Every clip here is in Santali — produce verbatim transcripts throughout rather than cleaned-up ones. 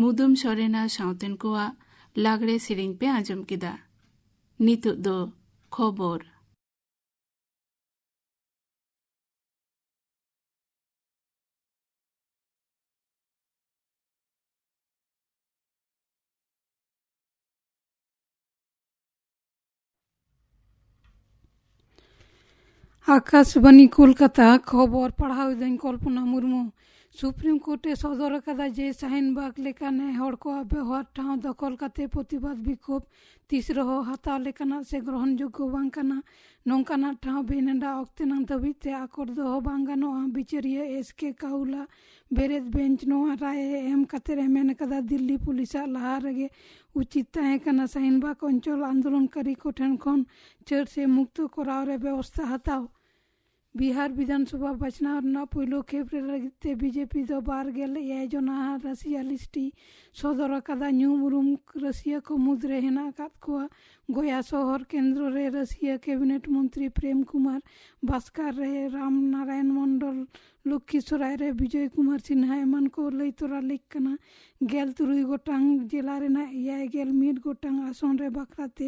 ᱢᱩᱫᱟᱹᱢ ᱥᱚᱨᱮᱱ ᱟᱨ ᱥᱟᱶᱛᱮᱱ ᱠᱚᱣᱟᱜ ᱞᱟᱜᱽᱲᱮ ᱥᱮᱨᱮᱧ ᱯᱮ ᱟᱸᱡᱚᱢ ᱠᱮᱫᱟ᱾ ᱱᱤᱛᱚᱜ ᱫᱚ ᱠᱷᱚᱵᱚᱨ᱾ ᱟᱠᱟᱥᱵᱟᱱᱤ ᱠᱳᱞᱠᱟᱛᱟ, ᱠᱷᱚᱵᱚᱨ ᱯᱟᱲᱦᱟᱣ ᱮᱫᱟᱹᱧ ᱠᱚᱞᱯᱚᱱᱟ ᱢᱩᱨᱢᱩ᱾ ᱥᱩᱯᱨᱤᱢ ᱠᱳᱨᱴ ᱮ ᱥᱚᱫᱚᱨ ᱟᱠᱟᱫᱟ ᱡᱮ ᱥᱟᱦᱤᱱ ᱵᱟᱜᱽ ᱞᱮᱠᱟ ᱱᱮ ᱦᱚᱲ ᱠᱚᱣᱟᱜ ᱵᱮᱣᱦᱟᱨ ᱴᱷᱟᱶ ᱫᱚᱠᱷᱚᱞ ᱠᱟᱛᱮ ᱯᱨᱚᱛᱤᱵᱟᱫ ᱵᱤᱠᱷᱳᱵ ᱛᱤᱥ ᱨᱮᱦᱚᱸ ᱦᱟᱛᱟᱣ ᱞᱮᱠᱟᱱᱟᱜ ᱥᱮ ᱜᱨᱚᱦᱚᱱ ᱡᱳᱜᱽᱜᱚ ᱵᱟᱝ ᱠᱟᱱᱟ᱾ ᱱᱚᱝᱠᱟᱱᱟᱜ ᱴᱷᱟᱶ ᱵᱮᱱᱮᱰᱟ ᱚᱠᱛᱮ ᱱᱟᱝ ᱫᱷᱟᱹᱵᱤᱡ ᱛᱮ ᱟᱠᱚᱴ ᱫᱚᱦᱚ ᱵᱟᱝ ᱜᱟᱱᱚᱜᱼᱟ᱾ ᱵᱤᱪᱟᱹᱨᱤᱭᱟᱹ ᱮᱥ ᱠᱮ ᱠᱟᱣᱩᱞᱟ ᱵᱮᱨᱮᱫ ᱵᱮᱧᱪ ᱱᱚᱣᱟ ᱨᱟᱭ ᱮ ᱮᱢ ᱠᱟᱛᱮ ᱮ ᱢᱮᱱ ᱟᱠᱟᱫᱟ, ᱫᱤᱞᱞᱤ ᱯᱩᱞᱤᱥᱟᱜ ᱞᱟᱦᱟ ᱨᱮᱜᱮ ᱩᱪᱤᱛ ᱛᱟᱦᱮᱸ ᱠᱟᱱᱟ ᱥᱟᱦᱤᱱ ᱵᱟᱜᱽ ᱚᱧᱪᱚᱞ ᱟᱱᱫᱳᱞᱚᱱᱠᱟᱨᱤ ᱠᱚ ᱴᱷᱮᱱ ᱠᱷᱚᱱ ᱪᱷᱟᱹᱲ ᱥᱮ ᱢᱩᱠᱛᱚ ᱠᱚᱨᱟᱣ ᱨᱮ ᱵᱮᱵᱚᱥᱛᱷᱟ ᱦᱟᱛᱟᱣ᱾ ᱵᱤᱦᱟᱨ ᱵᱤᱫᱷᱟᱱ ᱥᱚᱵᱷᱟ ᱵᱟᱪᱷᱱᱟᱣ ᱨᱮᱱᱟᱜ ᱯᱩᱭᱞᱩ ᱠᱷᱮᱯ ᱨᱮ ᱞᱟᱹᱜᱤᱫ ᱛᱮ ᱵᱤᱡᱮᱯᱤ ᱫᱚ ᱵᱟᱨ ᱜᱮᱞ ᱮᱭᱟᱭ ᱡᱚᱱᱟ ᱟᱨ ᱨᱟᱥᱤᱭᱟ ᱞᱤᱥᱴᱤ ᱥᱚᱫᱚᱨ ᱟᱠᱟᱫᱟ᱾ ᱧᱩᱢ ᱩᱨᱩᱢ ᱨᱟᱹᱥᱤᱭᱟᱹ ᱠᱚ ᱢᱩᱫᱽᱨᱮ ᱦᱮᱱᱟᱜ ᱟᱠᱟᱫ ᱠᱚᱣᱟ ᱜᱚᱭᱟ ᱥᱚᱦᱚᱨ ᱠᱮᱱᱫᱨᱚ ᱨᱮ ᱨᱟᱹᱥᱤᱭᱟᱹ ᱠᱮᱵᱤᱱᱮᱴ ᱢᱚᱱᱛᱨᱤ ᱯᱨᱮᱢ ᱠᱩᱢᱟᱨ ᱵᱷᱟᱥᱠᱟᱨ, ᱨᱮ ᱨᱟᱢ ᱱᱟᱨᱟᱭᱚᱱ ᱢᱚᱱᱰᱚᱞ, ᱞᱚᱠᱠᱷᱤᱥᱚᱨᱟᱭ ᱨᱮ ᱵᱤᱡᱚᱭ ᱠᱩᱢᱟᱨ ᱥᱤᱱᱦᱟ ᱮᱢᱟᱱ ᱠᱚ ᱞᱟᱹᱭ ᱛᱚᱨᱟ ᱞᱮᱠ ᱠᱟᱱᱟ᱾ ᱜᱮᱞ ᱛᱩᱨᱩᱭ ᱜᱚᱴᱟᱝ ᱡᱮᱞᱟ ᱨᱮᱱᱟᱜ ᱮᱭᱟᱭ ᱜᱮᱞ ᱢᱤᱫ ᱜᱚᱴᱟᱝ ᱟᱥᱚᱱ ᱨᱮ ᱵᱟᱠᱷᱨᱟᱛᱮ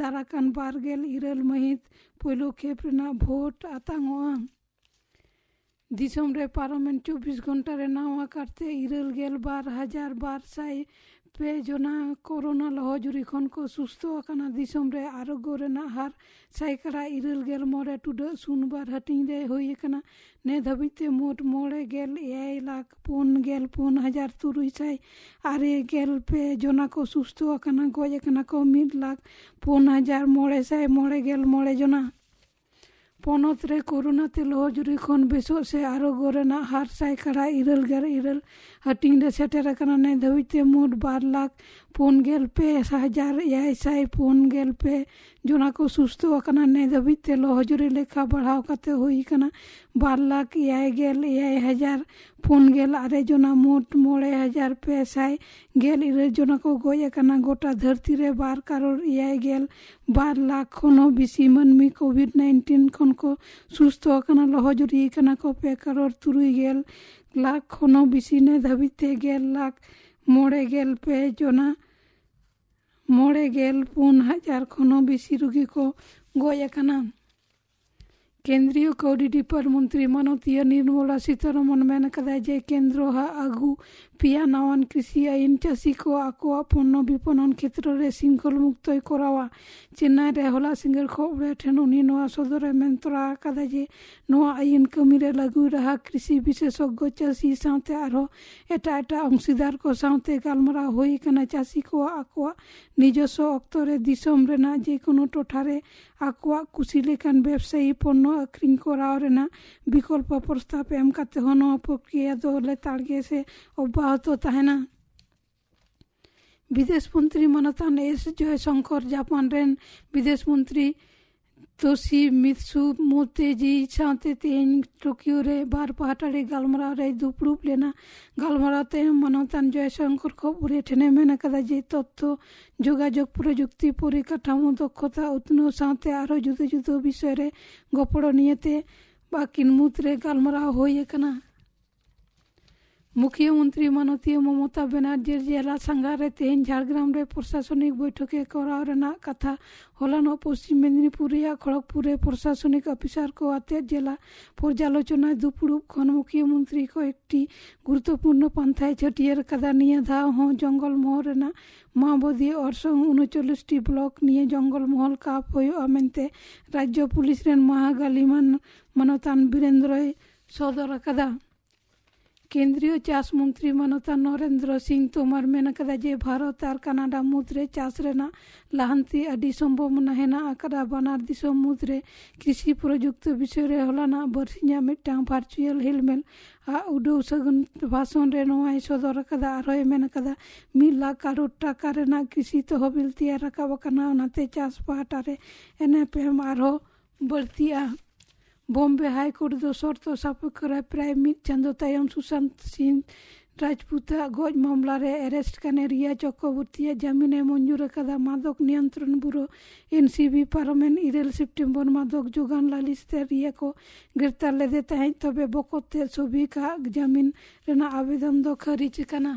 ᱫᱟᱨᱟᱠᱟᱱ ᱵᱟᱨ ᱜᱮᱞ ᱤᱨᱟᱹᱞ ᱢᱟᱹᱦᱤᱛ ᱯᱳᱭᱞᱳ ᱠᱷᱮᱯ ᱨᱮᱱᱟᱜ ᱵᱷᱳᱴ ᱟᱛᱟᱝᱚᱜᱼᱟ᱾ ᱫᱤᱥᱚᱢ ᱨᱮ ᱯᱟᱨᱚᱢᱮᱱ ᱪᱚᱵᱵᱤᱥ ᱜᱷᱚᱱᱴᱟ ᱨᱮ ᱱᱟᱣᱟ ᱠᱟᱨᱛᱮ ᱤᱨᱟᱹᱞ ᱜᱮᱞ ᱵᱟᱨ ᱦᱟᱡᱟᱨ ᱵᱟᱨ ᱥᱟᱭ ᱯᱮ ᱡᱚᱱᱟ ᱠᱳᱨᱳᱱᱟ ᱞᱚᱦᱚᱡᱩᱨᱤ ᱠᱷᱚᱱ ᱠᱚ ᱥᱩᱥᱛᱷᱚ ᱟᱠᱟᱱᱟ᱾ ᱫᱤᱥᱚᱢ ᱨᱮ ᱟᱨᱳᱜᱽᱜᱚ ᱨᱮᱱᱟᱜ ᱦᱟᱨ ᱥᱟᱭᱠᱟᱲᱟ ᱤᱨᱟᱹᱞ ᱜᱮᱞ ᱢᱚᱬᱮ ᱴᱩᱰᱟᱹᱜ ᱥᱩᱱ ᱵᱟᱨ ᱦᱟᱹᱴᱤᱧ ᱨᱮ ᱦᱩᱭ ᱟᱠᱟᱱᱟ᱾ ᱱᱮ ᱫᱷᱟᱹᱵᱤᱡ ᱛᱮ ᱢᱳᱴ ᱢᱚᱬᱮ ᱜᱮᱞ ᱮᱭᱟᱭ ᱞᱟᱠᱷ ᱯᱩᱱ ᱜᱮᱞ ᱯᱩᱱ ᱦᱟᱡᱟᱨ ᱛᱩᱨᱩᱭ ᱥᱟᱭ ᱟᱨᱮ ᱜᱮᱞ ᱯᱮ ᱡᱚᱱᱟ ᱠᱚ ᱥᱩᱥᱛᱷᱚ ᱟᱠᱟᱱᱟ᱾ ᱜᱚᱡ ᱟᱠᱟᱱᱟ ᱠᱚ ᱢᱤᱫ ᱞᱟᱠᱷ ᱯᱩᱱ ᱦᱟᱡᱟᱨ ᱢᱚᱬᱮ ᱥᱟᱭ ᱢᱚᱬᱮ ᱜᱮᱞ ᱢᱚᱬᱮ ᱡᱚᱱᱟ᱾ ᱯᱚᱱᱚᱛ ᱨᱮ ᱠᱳᱨᱳᱱᱟ ᱛᱮ ᱞᱚᱦᱚᱡᱩᱨᱤ ᱠᱷᱚᱱ ᱵᱮᱥᱚᱜ ᱥᱮ ᱟᱨᱳᱜᱽᱜᱚ ᱨᱮᱱᱟᱜ ᱦᱟᱨ ᱥᱟᱭᱠᱟᱲᱟ ᱤᱨᱟᱹᱞ ᱜᱮᱞ ᱤᱨᱟᱹᱞ ᱦᱟᱹᱴᱤᱧ ᱨᱮ ᱥᱮᱴᱮᱨ ᱟᱠᱟᱱᱟ᱾ ᱱᱮ ᱫᱷᱟᱹᱵᱤᱡ ᱛᱮ ᱢᱳᱴ ᱵᱟᱨ ᱞᱟᱠᱷ ᱯᱩᱱ ᱜᱮᱞ ᱯᱮ ᱦᱟᱡᱟᱨ ᱮᱭᱟᱭ ᱥᱟᱭ ᱯᱩᱱ ᱜᱮᱞ ᱯᱮ ᱡᱚᱱᱟ ᱠᱚ ᱥᱩᱥᱛᱷᱚ ᱟᱠᱟᱱᱟ᱾ ᱱᱮ ᱫᱷᱟᱹᱵᱤᱡ ᱛᱮ ᱞᱚᱦᱚᱡᱩᱨᱤ ᱞᱮᱠᱷᱟ ᱵᱟᱲᱦᱟᱣ ᱠᱟᱛᱮ ᱦᱩᱭ ᱟᱠᱟᱱᱟ ᱵᱟᱨ ᱞᱟᱠᱷ ᱮᱭᱟᱭ ᱜᱮᱞ ᱮᱭᱟᱭ ᱦᱟᱡᱟᱨ ᱯᱩᱱ ᱜᱮᱞ ᱟᱨᱮ ᱡᱚᱱᱟ᱾ ᱢᱳᱴ ᱢᱚᱬᱮ ᱦᱟᱡᱟᱨ ᱯᱮ ᱥᱟᱭ ᱜᱮᱞ ᱤᱨᱟᱹᱞ ᱡᱚᱱᱟ ᱠᱚ ᱜᱚᱡ ᱟᱠᱟᱱᱟ᱾ ᱜᱚᱴᱟ ᱫᱷᱟᱹᱨᱛᱤ ᱨᱮ ᱵᱟᱨ ᱠᱟᱨᱳᱲ ᱮᱭᱟᱭ ᱜᱮᱞ ᱵᱟᱨ ᱞᱟᱠᱷ ᱠᱷᱚᱱ ᱦᱚᱸ ᱵᱮᱥᱤ ᱢᱟᱹᱱᱢᱤ ᱠᱳᱵᱷᱤᱰ ᱱᱟᱭᱤᱱᱴᱤᱱ ᱠᱷᱚᱱ ᱠᱚ ᱥᱩᱥᱛᱷᱚ ᱟᱠᱟᱱᱟ᱾ ᱞᱚᱦᱚᱡᱩᱨᱤ ᱟᱠᱟᱱᱟ ᱠᱚ ᱯᱮ ᱠᱟᱨᱳᱲ ᱛᱩᱨᱩᱭ ᱜᱮᱞ ᱞᱟᱠᱷ ᱠᱷᱚᱱ ᱦᱚᱸ ᱵᱮᱥᱤ᱾ ᱱᱮ ᱫᱷᱟᱹᱵᱤᱡ ᱛᱮ ᱜᱮᱞ ᱞᱟᱠᱷ ᱢᱚᱬᱮ ᱜᱮᱞ ᱯᱮ ᱡᱚᱱᱟ ᱢᱚᱬᱮ ᱜᱮᱞ ᱯᱩᱱ ᱦᱟᱡᱟᱨ ᱠᱷᱚᱱ ᱦᱚᱸ ᱵᱮᱥᱤ ᱨᱩᱜᱤ ᱠᱚ ᱜᱚᱡ ᱟᱠᱟᱱᱟ᱾ ᱠᱮᱱᱫᱨᱤᱭᱚ ᱠᱟᱹᱣᱰᱤ ᱰᱤᱯᱟᱨ ᱢᱚᱱᱛᱨᱤ ᱢᱟᱱᱚᱛᱤᱭᱟᱹ ᱱᱤᱨᱢᱚᱞᱟ ᱥᱤᱛᱟᱨᱚᱢᱚᱱ ᱢᱮᱱ ᱟᱠᱟᱫᱟ ᱡᱮ ᱠᱮᱱᱫᱨᱚ ᱦᱟᱜ ᱟᱹᱜᱩ ᱯᱮᱭᱟ ᱱᱟᱣᱟᱱ ᱠᱨᱤᱥᱤ ᱟᱹᱭᱤᱱ ᱪᱟᱹᱥᱤ ᱠᱚ ᱟᱠᱚᱣᱟᱜ ᱯᱚᱱᱱᱚ ᱵᱤᱯᱚᱱᱚᱱ ᱠᱷᱮᱛᱨᱚ ᱨᱮ ᱥᱤᱝᱠᱷᱚᱞ ᱢᱩᱠᱛᱚᱭ ᱠᱚᱨᱟᱣᱟ᱾ ᱪᱮᱱᱱᱟᱭ ᱨᱮ ᱦᱚᱞᱟ ᱥᱤᱸᱜᱟᱹᱲ ᱠᱷᱚᱵᱚᱨᱤᱭᱟᱹ ᱴᱷᱮᱱ ᱩᱱᱤ ᱱᱚᱣᱟ ᱥᱚᱫᱚᱨᱮ ᱢᱮᱱ ᱛᱚᱨᱟ ᱟᱠᱟᱫᱟ ᱡᱮ ᱱᱚᱣᱟ ᱟᱹᱭᱤᱱ ᱠᱟᱹᱢᱤ ᱨᱮ ᱞᱟᱹᱜᱩ ᱨᱟᱦᱟ ᱠᱨᱤᱥᱤ ᱵᱤᱥᱮᱥᱚᱜᱽᱜᱚ ᱪᱟᱹᱥᱤ ᱥᱟᱶᱛᱮ ᱟᱨᱦᱚᱸ ᱮᱴᱟᱜ ᱮᱴᱟᱜ ᱚᱝᱥᱤᱫᱟᱨ ᱠᱚ ᱥᱟᱶᱛᱮ ᱜᱟᱞᱢᱟᱨᱟᱣ ᱦᱩᱭ ᱟᱠᱟᱱᱟ᱾ ᱪᱟᱹᱥᱤ ᱠᱚᱣᱟᱜ ᱟᱠᱚᱣᱟᱜ ᱱᱤᱡᱚᱥᱥᱚ ᱚᱠᱛᱚ ᱨᱮ ᱫᱤᱥᱚᱢ ᱨᱮᱱᱟᱜ ᱡᱮᱠᱳᱱᱳ ᱴᱚᱴᱷᱟ ᱨᱮ ᱟᱠᱚᱣᱟᱜ ᱠᱩᱥᱤ ᱞᱮᱠᱟᱱ ᱵᱮᱵᱽᱥᱟᱭᱤ ᱯᱚᱱᱱᱚ ᱟᱹᱠᱷᱨᱤᱧ ᱠᱚᱨᱟᱣ ᱨᱮᱱᱟᱜ ᱵᱤᱠᱚᱞᱯᱚ ᱯᱨᱚᱥᱛᱟᱵ ᱮᱢ ᱠᱟᱛᱮ ᱦᱚᱸ ᱱᱚᱣᱟ ᱯᱨᱚᱠᱨᱤᱭᱟ ᱫᱚ ᱞᱮᱛᱟᱲ ᱜᱮ ᱥᱮ ᱚᱵᱟᱦᱚᱛᱚ ᱛᱟᱦᱮᱱᱟ᱾ ᱵᱤᱫᱮᱥ ᱢᱚᱱᱛᱨᱤ ᱢᱟᱱᱚᱛᱟᱱ ᱮᱥ ᱡᱚᱭᱥᱚᱝᱠᱚᱨ ᱡᱟᱯᱟᱱ ᱨᱮᱱ ᱵᱤᱫᱮᱥ ᱢᱚᱱᱛᱨᱤ ᱛᱳᱥᱤ ᱢᱤᱛᱥᱩ ᱢᱳᱛᱮᱡᱤ ᱥᱟᱶᱛᱮ ᱛᱮᱦᱮᱧ ᱴᱳᱠᱤᱭᱳ ᱨᱮ ᱵᱟᱨ ᱯᱟᱦᱴᱟᱨᱤ ᱜᱟᱞᱢᱟᱨᱟᱣ ᱨᱮᱭ ᱫᱩᱯᱲᱩᱵ ᱞᱮᱱᱟ᱾ ᱜᱟᱞᱢᱟᱨᱟᱣ ᱛᱟᱭᱚᱢ ᱢᱟᱱᱚᱛᱟᱱ ᱡᱚᱭᱥᱚᱝᱠᱚᱨ ᱠᱷᱚᱵᱚᱨᱤᱭᱟᱹ ᱴᱷᱮᱱᱮ ᱢᱮᱱ ᱟᱠᱟᱫᱟ ᱡᱮ ᱛᱚᱛᱛᱷᱚ ᱡᱳᱜᱟᱡᱳᱜᱽ ᱯᱨᱚᱡᱩᱠᱛᱤ, ᱯᱚᱨᱤᱠᱟᱴᱷᱟᱢᱳ ᱫᱚᱠᱷᱚᱛᱟ ᱩᱛᱱᱟᱹᱣ ᱥᱟᱶᱛᱮ ᱟᱨᱦᱚᱸ ᱡᱩᱫᱟᱹ ᱡᱩᱫᱟᱹ ᱵᱤᱥᱚᱭ ᱨᱮ ᱜᱚᱯᱚᱲᱚ ᱱᱤᱭᱮᱛᱮ ᱟᱹᱠᱤᱱ ᱢᱩᱫᱽᱨᱮ ᱜᱟᱞᱢᱟᱨᱟᱣ ᱦᱩᱭ ᱟᱠᱟᱱᱟ᱾ ᱢᱩᱠᱷᱭᱟᱹ ᱢᱚᱱᱛᱨᱤ ᱢᱟᱱᱚᱛᱤᱭᱟᱹ ᱢᱚᱢᱚᱛᱟ ᱵᱮᱱᱟᱨᱡᱤ ᱡᱮᱞᱟ ᱥᱟᱸᱜᱷᱟᱨ ᱨᱮ ᱛᱮᱦᱮᱧ ᱡᱷᱟᱲᱜᱨᱟᱢ ᱨᱮ ᱯᱨᱚᱥᱟᱥᱚᱱᱤᱠ ᱵᱳᱭᱴᱷᱚᱠᱮ ᱠᱚᱨᱟᱣ ᱨᱮᱱᱟᱜ ᱠᱟᱛᱷᱟ ᱦᱚᱞᱟᱱᱚᱜ ᱯᱚᱥᱪᱤᱢ ᱢᱮᱫᱽᱱᱤᱯᱩᱨ ᱨᱮᱭᱟᱜ ᱠᱷᱚᱲᱚᱜᱽᱯᱩᱨ ᱨᱮ ᱯᱨᱚᱥᱟᱥᱚᱱᱤᱠ ᱚᱯᱷᱤᱥᱟᱨ ᱠᱚ ᱟᱛᱮ ᱡᱮᱞᱟ ᱯᱚᱨᱡᱟᱞᱳᱪᱚᱱᱟ ᱫᱩᱯᱲᱩᱵ ᱠᱷᱚᱱ ᱢᱩᱠᱷᱭᱟᱹ ᱢᱚᱱᱛᱨᱤ ᱠᱚ ᱮᱠᱴᱤ ᱜᱩᱨᱩᱛᱚᱯᱩᱨᱱᱚ ᱯᱟᱱᱛᱷᱟᱭ ᱪᱷᱟᱹᱴᱭᱟᱹᱨ ᱟᱠᱟᱫᱟ᱾ ᱱᱤᱭᱟᱹ ᱫᱷᱟᱣ ᱦᱚᱸ ᱡᱚᱝᱜᱚᱞ ᱢᱚᱦᱚᱞ ᱨᱮᱱᱟᱜ ᱢᱟᱣᱵᱟᱫᱤ ᱚᱨᱥᱚᱝ ᱩᱱᱩᱪᱚᱞᱞᱤᱥ ᱴᱤ ᱵᱞᱚᱠ ᱱᱤᱭᱟᱹ ᱡᱚᱝᱜᱚᱞ ᱢᱚᱦᱚᱞ ᱠᱟᱯ ᱦᱩᱭᱩᱜᱼᱟ ᱢᱮᱱᱛᱮ ᱨᱟᱡᱽᱡᱚ ᱯᱩᱞᱤᱥ ᱨᱮᱱ ᱢᱟᱦᱟᱜᱟᱞᱤ ᱢᱟᱱ-, ᱢᱟᱱᱚᱛᱟᱱ ᱵᱤᱨᱮᱱᱫᱨᱚᱭ ᱥᱚᱫᱚᱨ ᱟᱠᱟᱫᱟ᱾ ᱠᱮᱱᱫᱨᱤᱭᱚ ᱪᱟᱥ ᱢᱚᱱᱛᱨᱤ ᱢᱟᱱᱚᱛᱟᱱ ᱱᱚᱨᱮᱱᱫᱨᱚ ᱥᱤᱝ ᱛᱳᱢᱟᱨ ᱢᱮᱱ ᱟᱠᱟᱫᱟ ᱡᱮ ᱵᱷᱟᱨᱚᱛ ᱟᱨ ᱠᱟᱱᱟᱰᱟ ᱢᱩᱫᱽᱨᱮ ᱪᱟᱥ ᱨᱮᱱᱟᱜ ᱞᱟᱦᱟᱱᱛᱤ ᱟᱹᱰᱤ ᱥᱚᱢᱵᱷᱚᱵᱚᱱᱟ ᱦᱮᱱᱟᱜ ᱟᱠᱟᱫᱟ᱾ ᱵᱟᱱᱟᱨ ᱫᱤᱥᱚᱢ ᱢᱩᱫᱽᱨᱮ ᱠᱨᱤᱥᱤ ᱯᱨᱚᱡᱩᱠᱛᱤ ᱵᱤᱥᱚᱭ ᱨᱮ ᱦᱚᱞᱟᱱᱟᱜ ᱵᱟᱨᱥᱤᱧᱟᱜ ᱢᱤᱫᱴᱟᱝ ᱵᱷᱟᱨᱪᱩᱭᱟᱞ ᱦᱤᱞᱢᱮᱞ ᱟᱜ ᱩᱰᱟᱹᱣ ᱥᱟᱹᱜᱩᱱ ᱵᱷᱟᱥᱚᱱ ᱨᱮ ᱱᱚᱣᱟᱭ ᱥᱚᱫᱚᱨ ᱟᱠᱟᱫᱟ᱾ ᱟᱨᱦᱚᱸᱭ ᱢᱮᱱ ᱟᱠᱟᱫᱟ, ᱢᱤᱫ ᱞᱟᱠᱷ ᱠᱟᱨᱳᱲ ᱴᱟᱠᱟ ᱨᱮᱱᱟᱜ ᱠᱨᱤᱥᱤ ᱛᱚᱦᱚᱵᱤᱞ ᱛᱮᱭᱟᱨ ᱨᱟᱠᱟᱵ ᱟᱠᱟᱱᱟ, ᱚᱱᱟᱛᱮ ᱪᱟᱥ ᱯᱟᱦᱴᱟ ᱨᱮ ᱮᱱᱮᱯᱮᱢ ᱟᱨᱦᱚᱸ ᱵᱟᱹᱲᱛᱤᱜᱼᱟ᱾ ᱵᱚᱢᱵᱮ ᱦᱟᱭ ᱠᱳᱨᱴ ᱫᱚ ᱥᱚᱨᱛᱚ ᱥᱟᱯᱮᱠᱷᱚ ᱨᱮ ᱯᱨᱟᱭ ᱢᱤᱫ ᱪᱟᱸᱫᱚ ᱛᱟᱭᱚᱢ ᱥᱩᱥᱟᱱᱛ ᱥᱤᱝ ᱨᱟᱡᱽᱯᱩᱛᱟᱜ ᱜᱚᱡ ᱢᱟᱢᱞᱟ ᱨᱮ ᱮᱨᱮᱥᱴ ᱠᱟᱱᱮ ᱨᱤᱭᱟ ᱪᱚᱠᱨᱚᱵᱚᱨᱛᱤᱭᱟᱜ ᱡᱟᱢᱤᱱ ᱮ ᱢᱚᱧᱡᱩᱨ ᱟᱠᱟᱫᱟ᱾ ᱢᱟᱫᱚᱠ ᱱᱤᱭᱚᱱᱛᱨᱚᱱ ᱵᱩᱨᱳ, ᱮᱱ ᱥᱤ ᱵᱤ, ᱯᱟᱨᱚᱢᱮᱱ ᱤᱨᱟᱹᱞ ᱥᱮᱯᱴᱮᱢᱵᱚᱨ ᱢᱟᱫᱚᱠ ᱡᱳᱜᱟᱱ ᱞᱟᱹᱞᱤᱥ ᱛᱮ ᱨᱤᱭᱟ ᱠᱚ ᱜᱨᱮᱯᱛᱟᱨ ᱞᱮᱫᱮ ᱛᱟᱦᱮᱸᱫ, ᱛᱚᱵᱮ ᱵᱚᱠᱚᱛ ᱛᱮ ᱥᱚᱵᱤᱠᱟᱜ ᱡᱟᱢᱤᱱ ᱨᱮᱱᱟᱜ ᱟᱵᱮᱫᱚᱱ ᱫᱚ ᱠᱷᱟᱹᱨᱤᱡ ᱟᱠᱟᱱᱟ᱾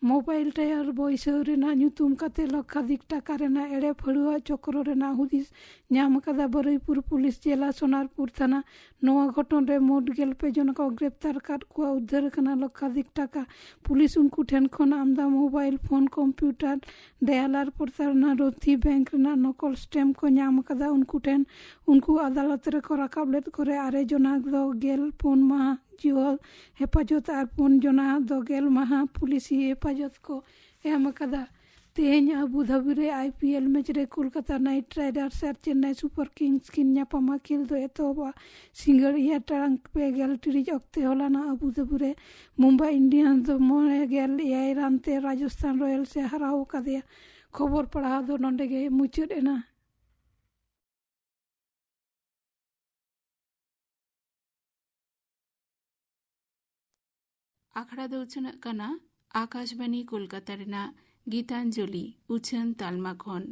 ᱢᱳᱵᱟᱭᱤᱞ ᱴᱟᱭᱟᱨ ᱵᱟᱹᱭᱥᱟᱹᱣ ᱨᱮᱱᱟᱜ ᱧᱩᱛᱩᱢ ᱠᱟᱛᱮ ᱞᱚᱠᱷᱟᱫᱷᱤᱠ ᱴᱟᱠᱟ ᱨᱮᱱᱟᱜ ᱮᱲᱮ ᱯᱷᱟᱹᱲᱩᱣᱟᱹ ᱪᱚᱠᱨᱚ ᱨᱮᱱᱟᱜ ᱦᱩᱫᱤᱥ ᱧᱟᱢ ᱟᱠᱟᱫᱟ ᱵᱟᱨᱩᱭᱯᱩᱨ ᱯᱩᱞᱤᱥ ᱡᱮᱞᱟ ᱥᱳᱱᱟᱨᱯᱩᱨ ᱛᱷᱟᱱᱟ᱾ ᱱᱚᱣᱟ ᱜᱷᱚᱴᱚᱱ ᱨᱮ ᱢᱳᱴ ᱜᱮᱞ ᱯᱮ ᱡᱚᱱ ᱠᱚ ᱜᱨᱮᱯᱛᱟᱨ ᱟᱠᱟᱫ ᱠᱚᱣᱟ᱾ ᱩᱫᱽᱫᱷᱟᱹᱨ ᱟᱠᱟᱱᱟ ᱞᱚᱠᱷᱟᱫᱷᱤᱠ ᱴᱟᱠᱟ᱾ ᱯᱩᱞᱤᱥ ᱩᱱᱠᱩ ᱴᱷᱮᱱ ᱠᱷᱚᱱ ᱟᱢᱫᱟ ᱢᱳᱵᱟᱭᱤᱞ ᱯᱷᱳᱱ, ᱠᱚᱢᱯᱤᱭᱩᱴᱟᱨ, ᱰᱟᱭᱟᱞᱟᱨ ᱯᱨᱚᱛᱟᱨᱚᱱᱟ ᱨᱚᱛᱷᱤ, ᱵᱮᱝᱠ ᱨᱮᱱᱟᱜ ᱱᱚᱠᱚᱞ ᱥᱴᱮᱢᱯ ᱠᱚ ᱧᱟᱢ ᱟᱠᱟᱫᱟ᱾ ᱩᱱᱠᱩ ᱴᱷᱮᱱ, ᱩᱱᱠᱩ ᱟᱫᱟᱞᱚᱛ ᱨᱮᱠᱚ ᱨᱟᱠᱟᱵ ᱞᱮᱫ ᱠᱚᱨᱮ ᱟᱨᱮ ᱡᱚᱱᱟ ᱫᱚ ᱜᱮᱞ ᱯᱩᱱ ᱢᱟᱦᱟ ᱡᱤᱣᱟᱹ ᱦᱮᱯᱟᱡᱚᱛ ᱟᱨ ᱯᱩᱱ ᱡᱚᱱᱟ ᱫᱚ ᱜᱮᱞ ᱢᱟᱦᱟ ᱯᱩᱞᱤᱥᱤ ᱦᱮᱯᱟᱡᱚᱛ ᱠᱚ ᱮᱢ ᱟᱠᱟᱫᱟ᱾ ᱛᱮᱦᱮᱧ ᱟᱵᱩ ᱫᱷᱟᱵᱤ ᱨᱮ ᱟᱭ ᱯᱤ ᱮᱞ ᱢᱮᱪ ᱨᱮ ᱠᱳᱞᱠᱟᱛᱟ ᱱᱟᱭᱤᱴ ᱨᱟᱭᱰᱟᱨᱥ ᱟᱨ ᱪᱮᱱᱱᱟᱭ ᱥᱩᱯᱟᱨ ᱠᱤᱝᱥ ᱠᱤᱱ ᱧᱟᱯᱟᱢᱟ᱾ ᱠᱷᱮᱞ ᱫᱚ ᱮᱛᱚᱦᱚᱵᱚᱜᱼᱟ ᱥᱤᱸᱜᱟᱹᱲ ᱮᱭᱟᱭ ᱴᱟᱲᱟᱝ ᱯᱮ ᱜᱮᱞ ᱴᱤᱲᱤᱡ ᱚᱠᱛᱮ᱾ ᱦᱚᱞᱟᱱᱟᱜ ᱟᱵᱩ ᱫᱷᱟᱵᱤ ᱨᱮ ᱢᱩᱢᱵᱟᱭ ᱤᱱᱰᱤᱭᱟᱱᱥ ᱫᱚ ᱢᱚᱬᱮ ᱜᱮᱞ ᱮᱭᱟᱭ ᱨᱟᱱ ᱛᱮ ᱨᱟᱡᱚᱥᱛᱷᱟᱱ ᱨᱚᱭᱮᱞᱥ ᱮ ᱦᱟᱨᱟᱣ ᱟᱠᱟᱫᱮᱭᱟ᱾ ᱠᱷᱚᱵᱚᱨ ᱯᱟᱲᱦᱟᱣ ᱫᱚ ᱱᱚᱸᱰᱮ ᱜᱮ ᱢᱩᱪᱟᱹᱫ ᱮᱱᱟ᱾ ᱟᱠᱷᱲᱟ ᱫᱚ ᱩᱪᱷᱟᱹᱱᱚᱜ ᱠᱟᱱᱟ ᱟᱠᱟᱥᱵᱟᱱᱤ ᱠᱳᱞᱠᱟᱛᱟ ᱨᱮᱱᱟᱜ ᱜᱤᱛᱟᱧᱡᱚᱞᱤ ᱩᱪᱷᱟᱹᱱ ᱛᱟᱞᱢᱟ ᱠᱷᱚᱱ᱾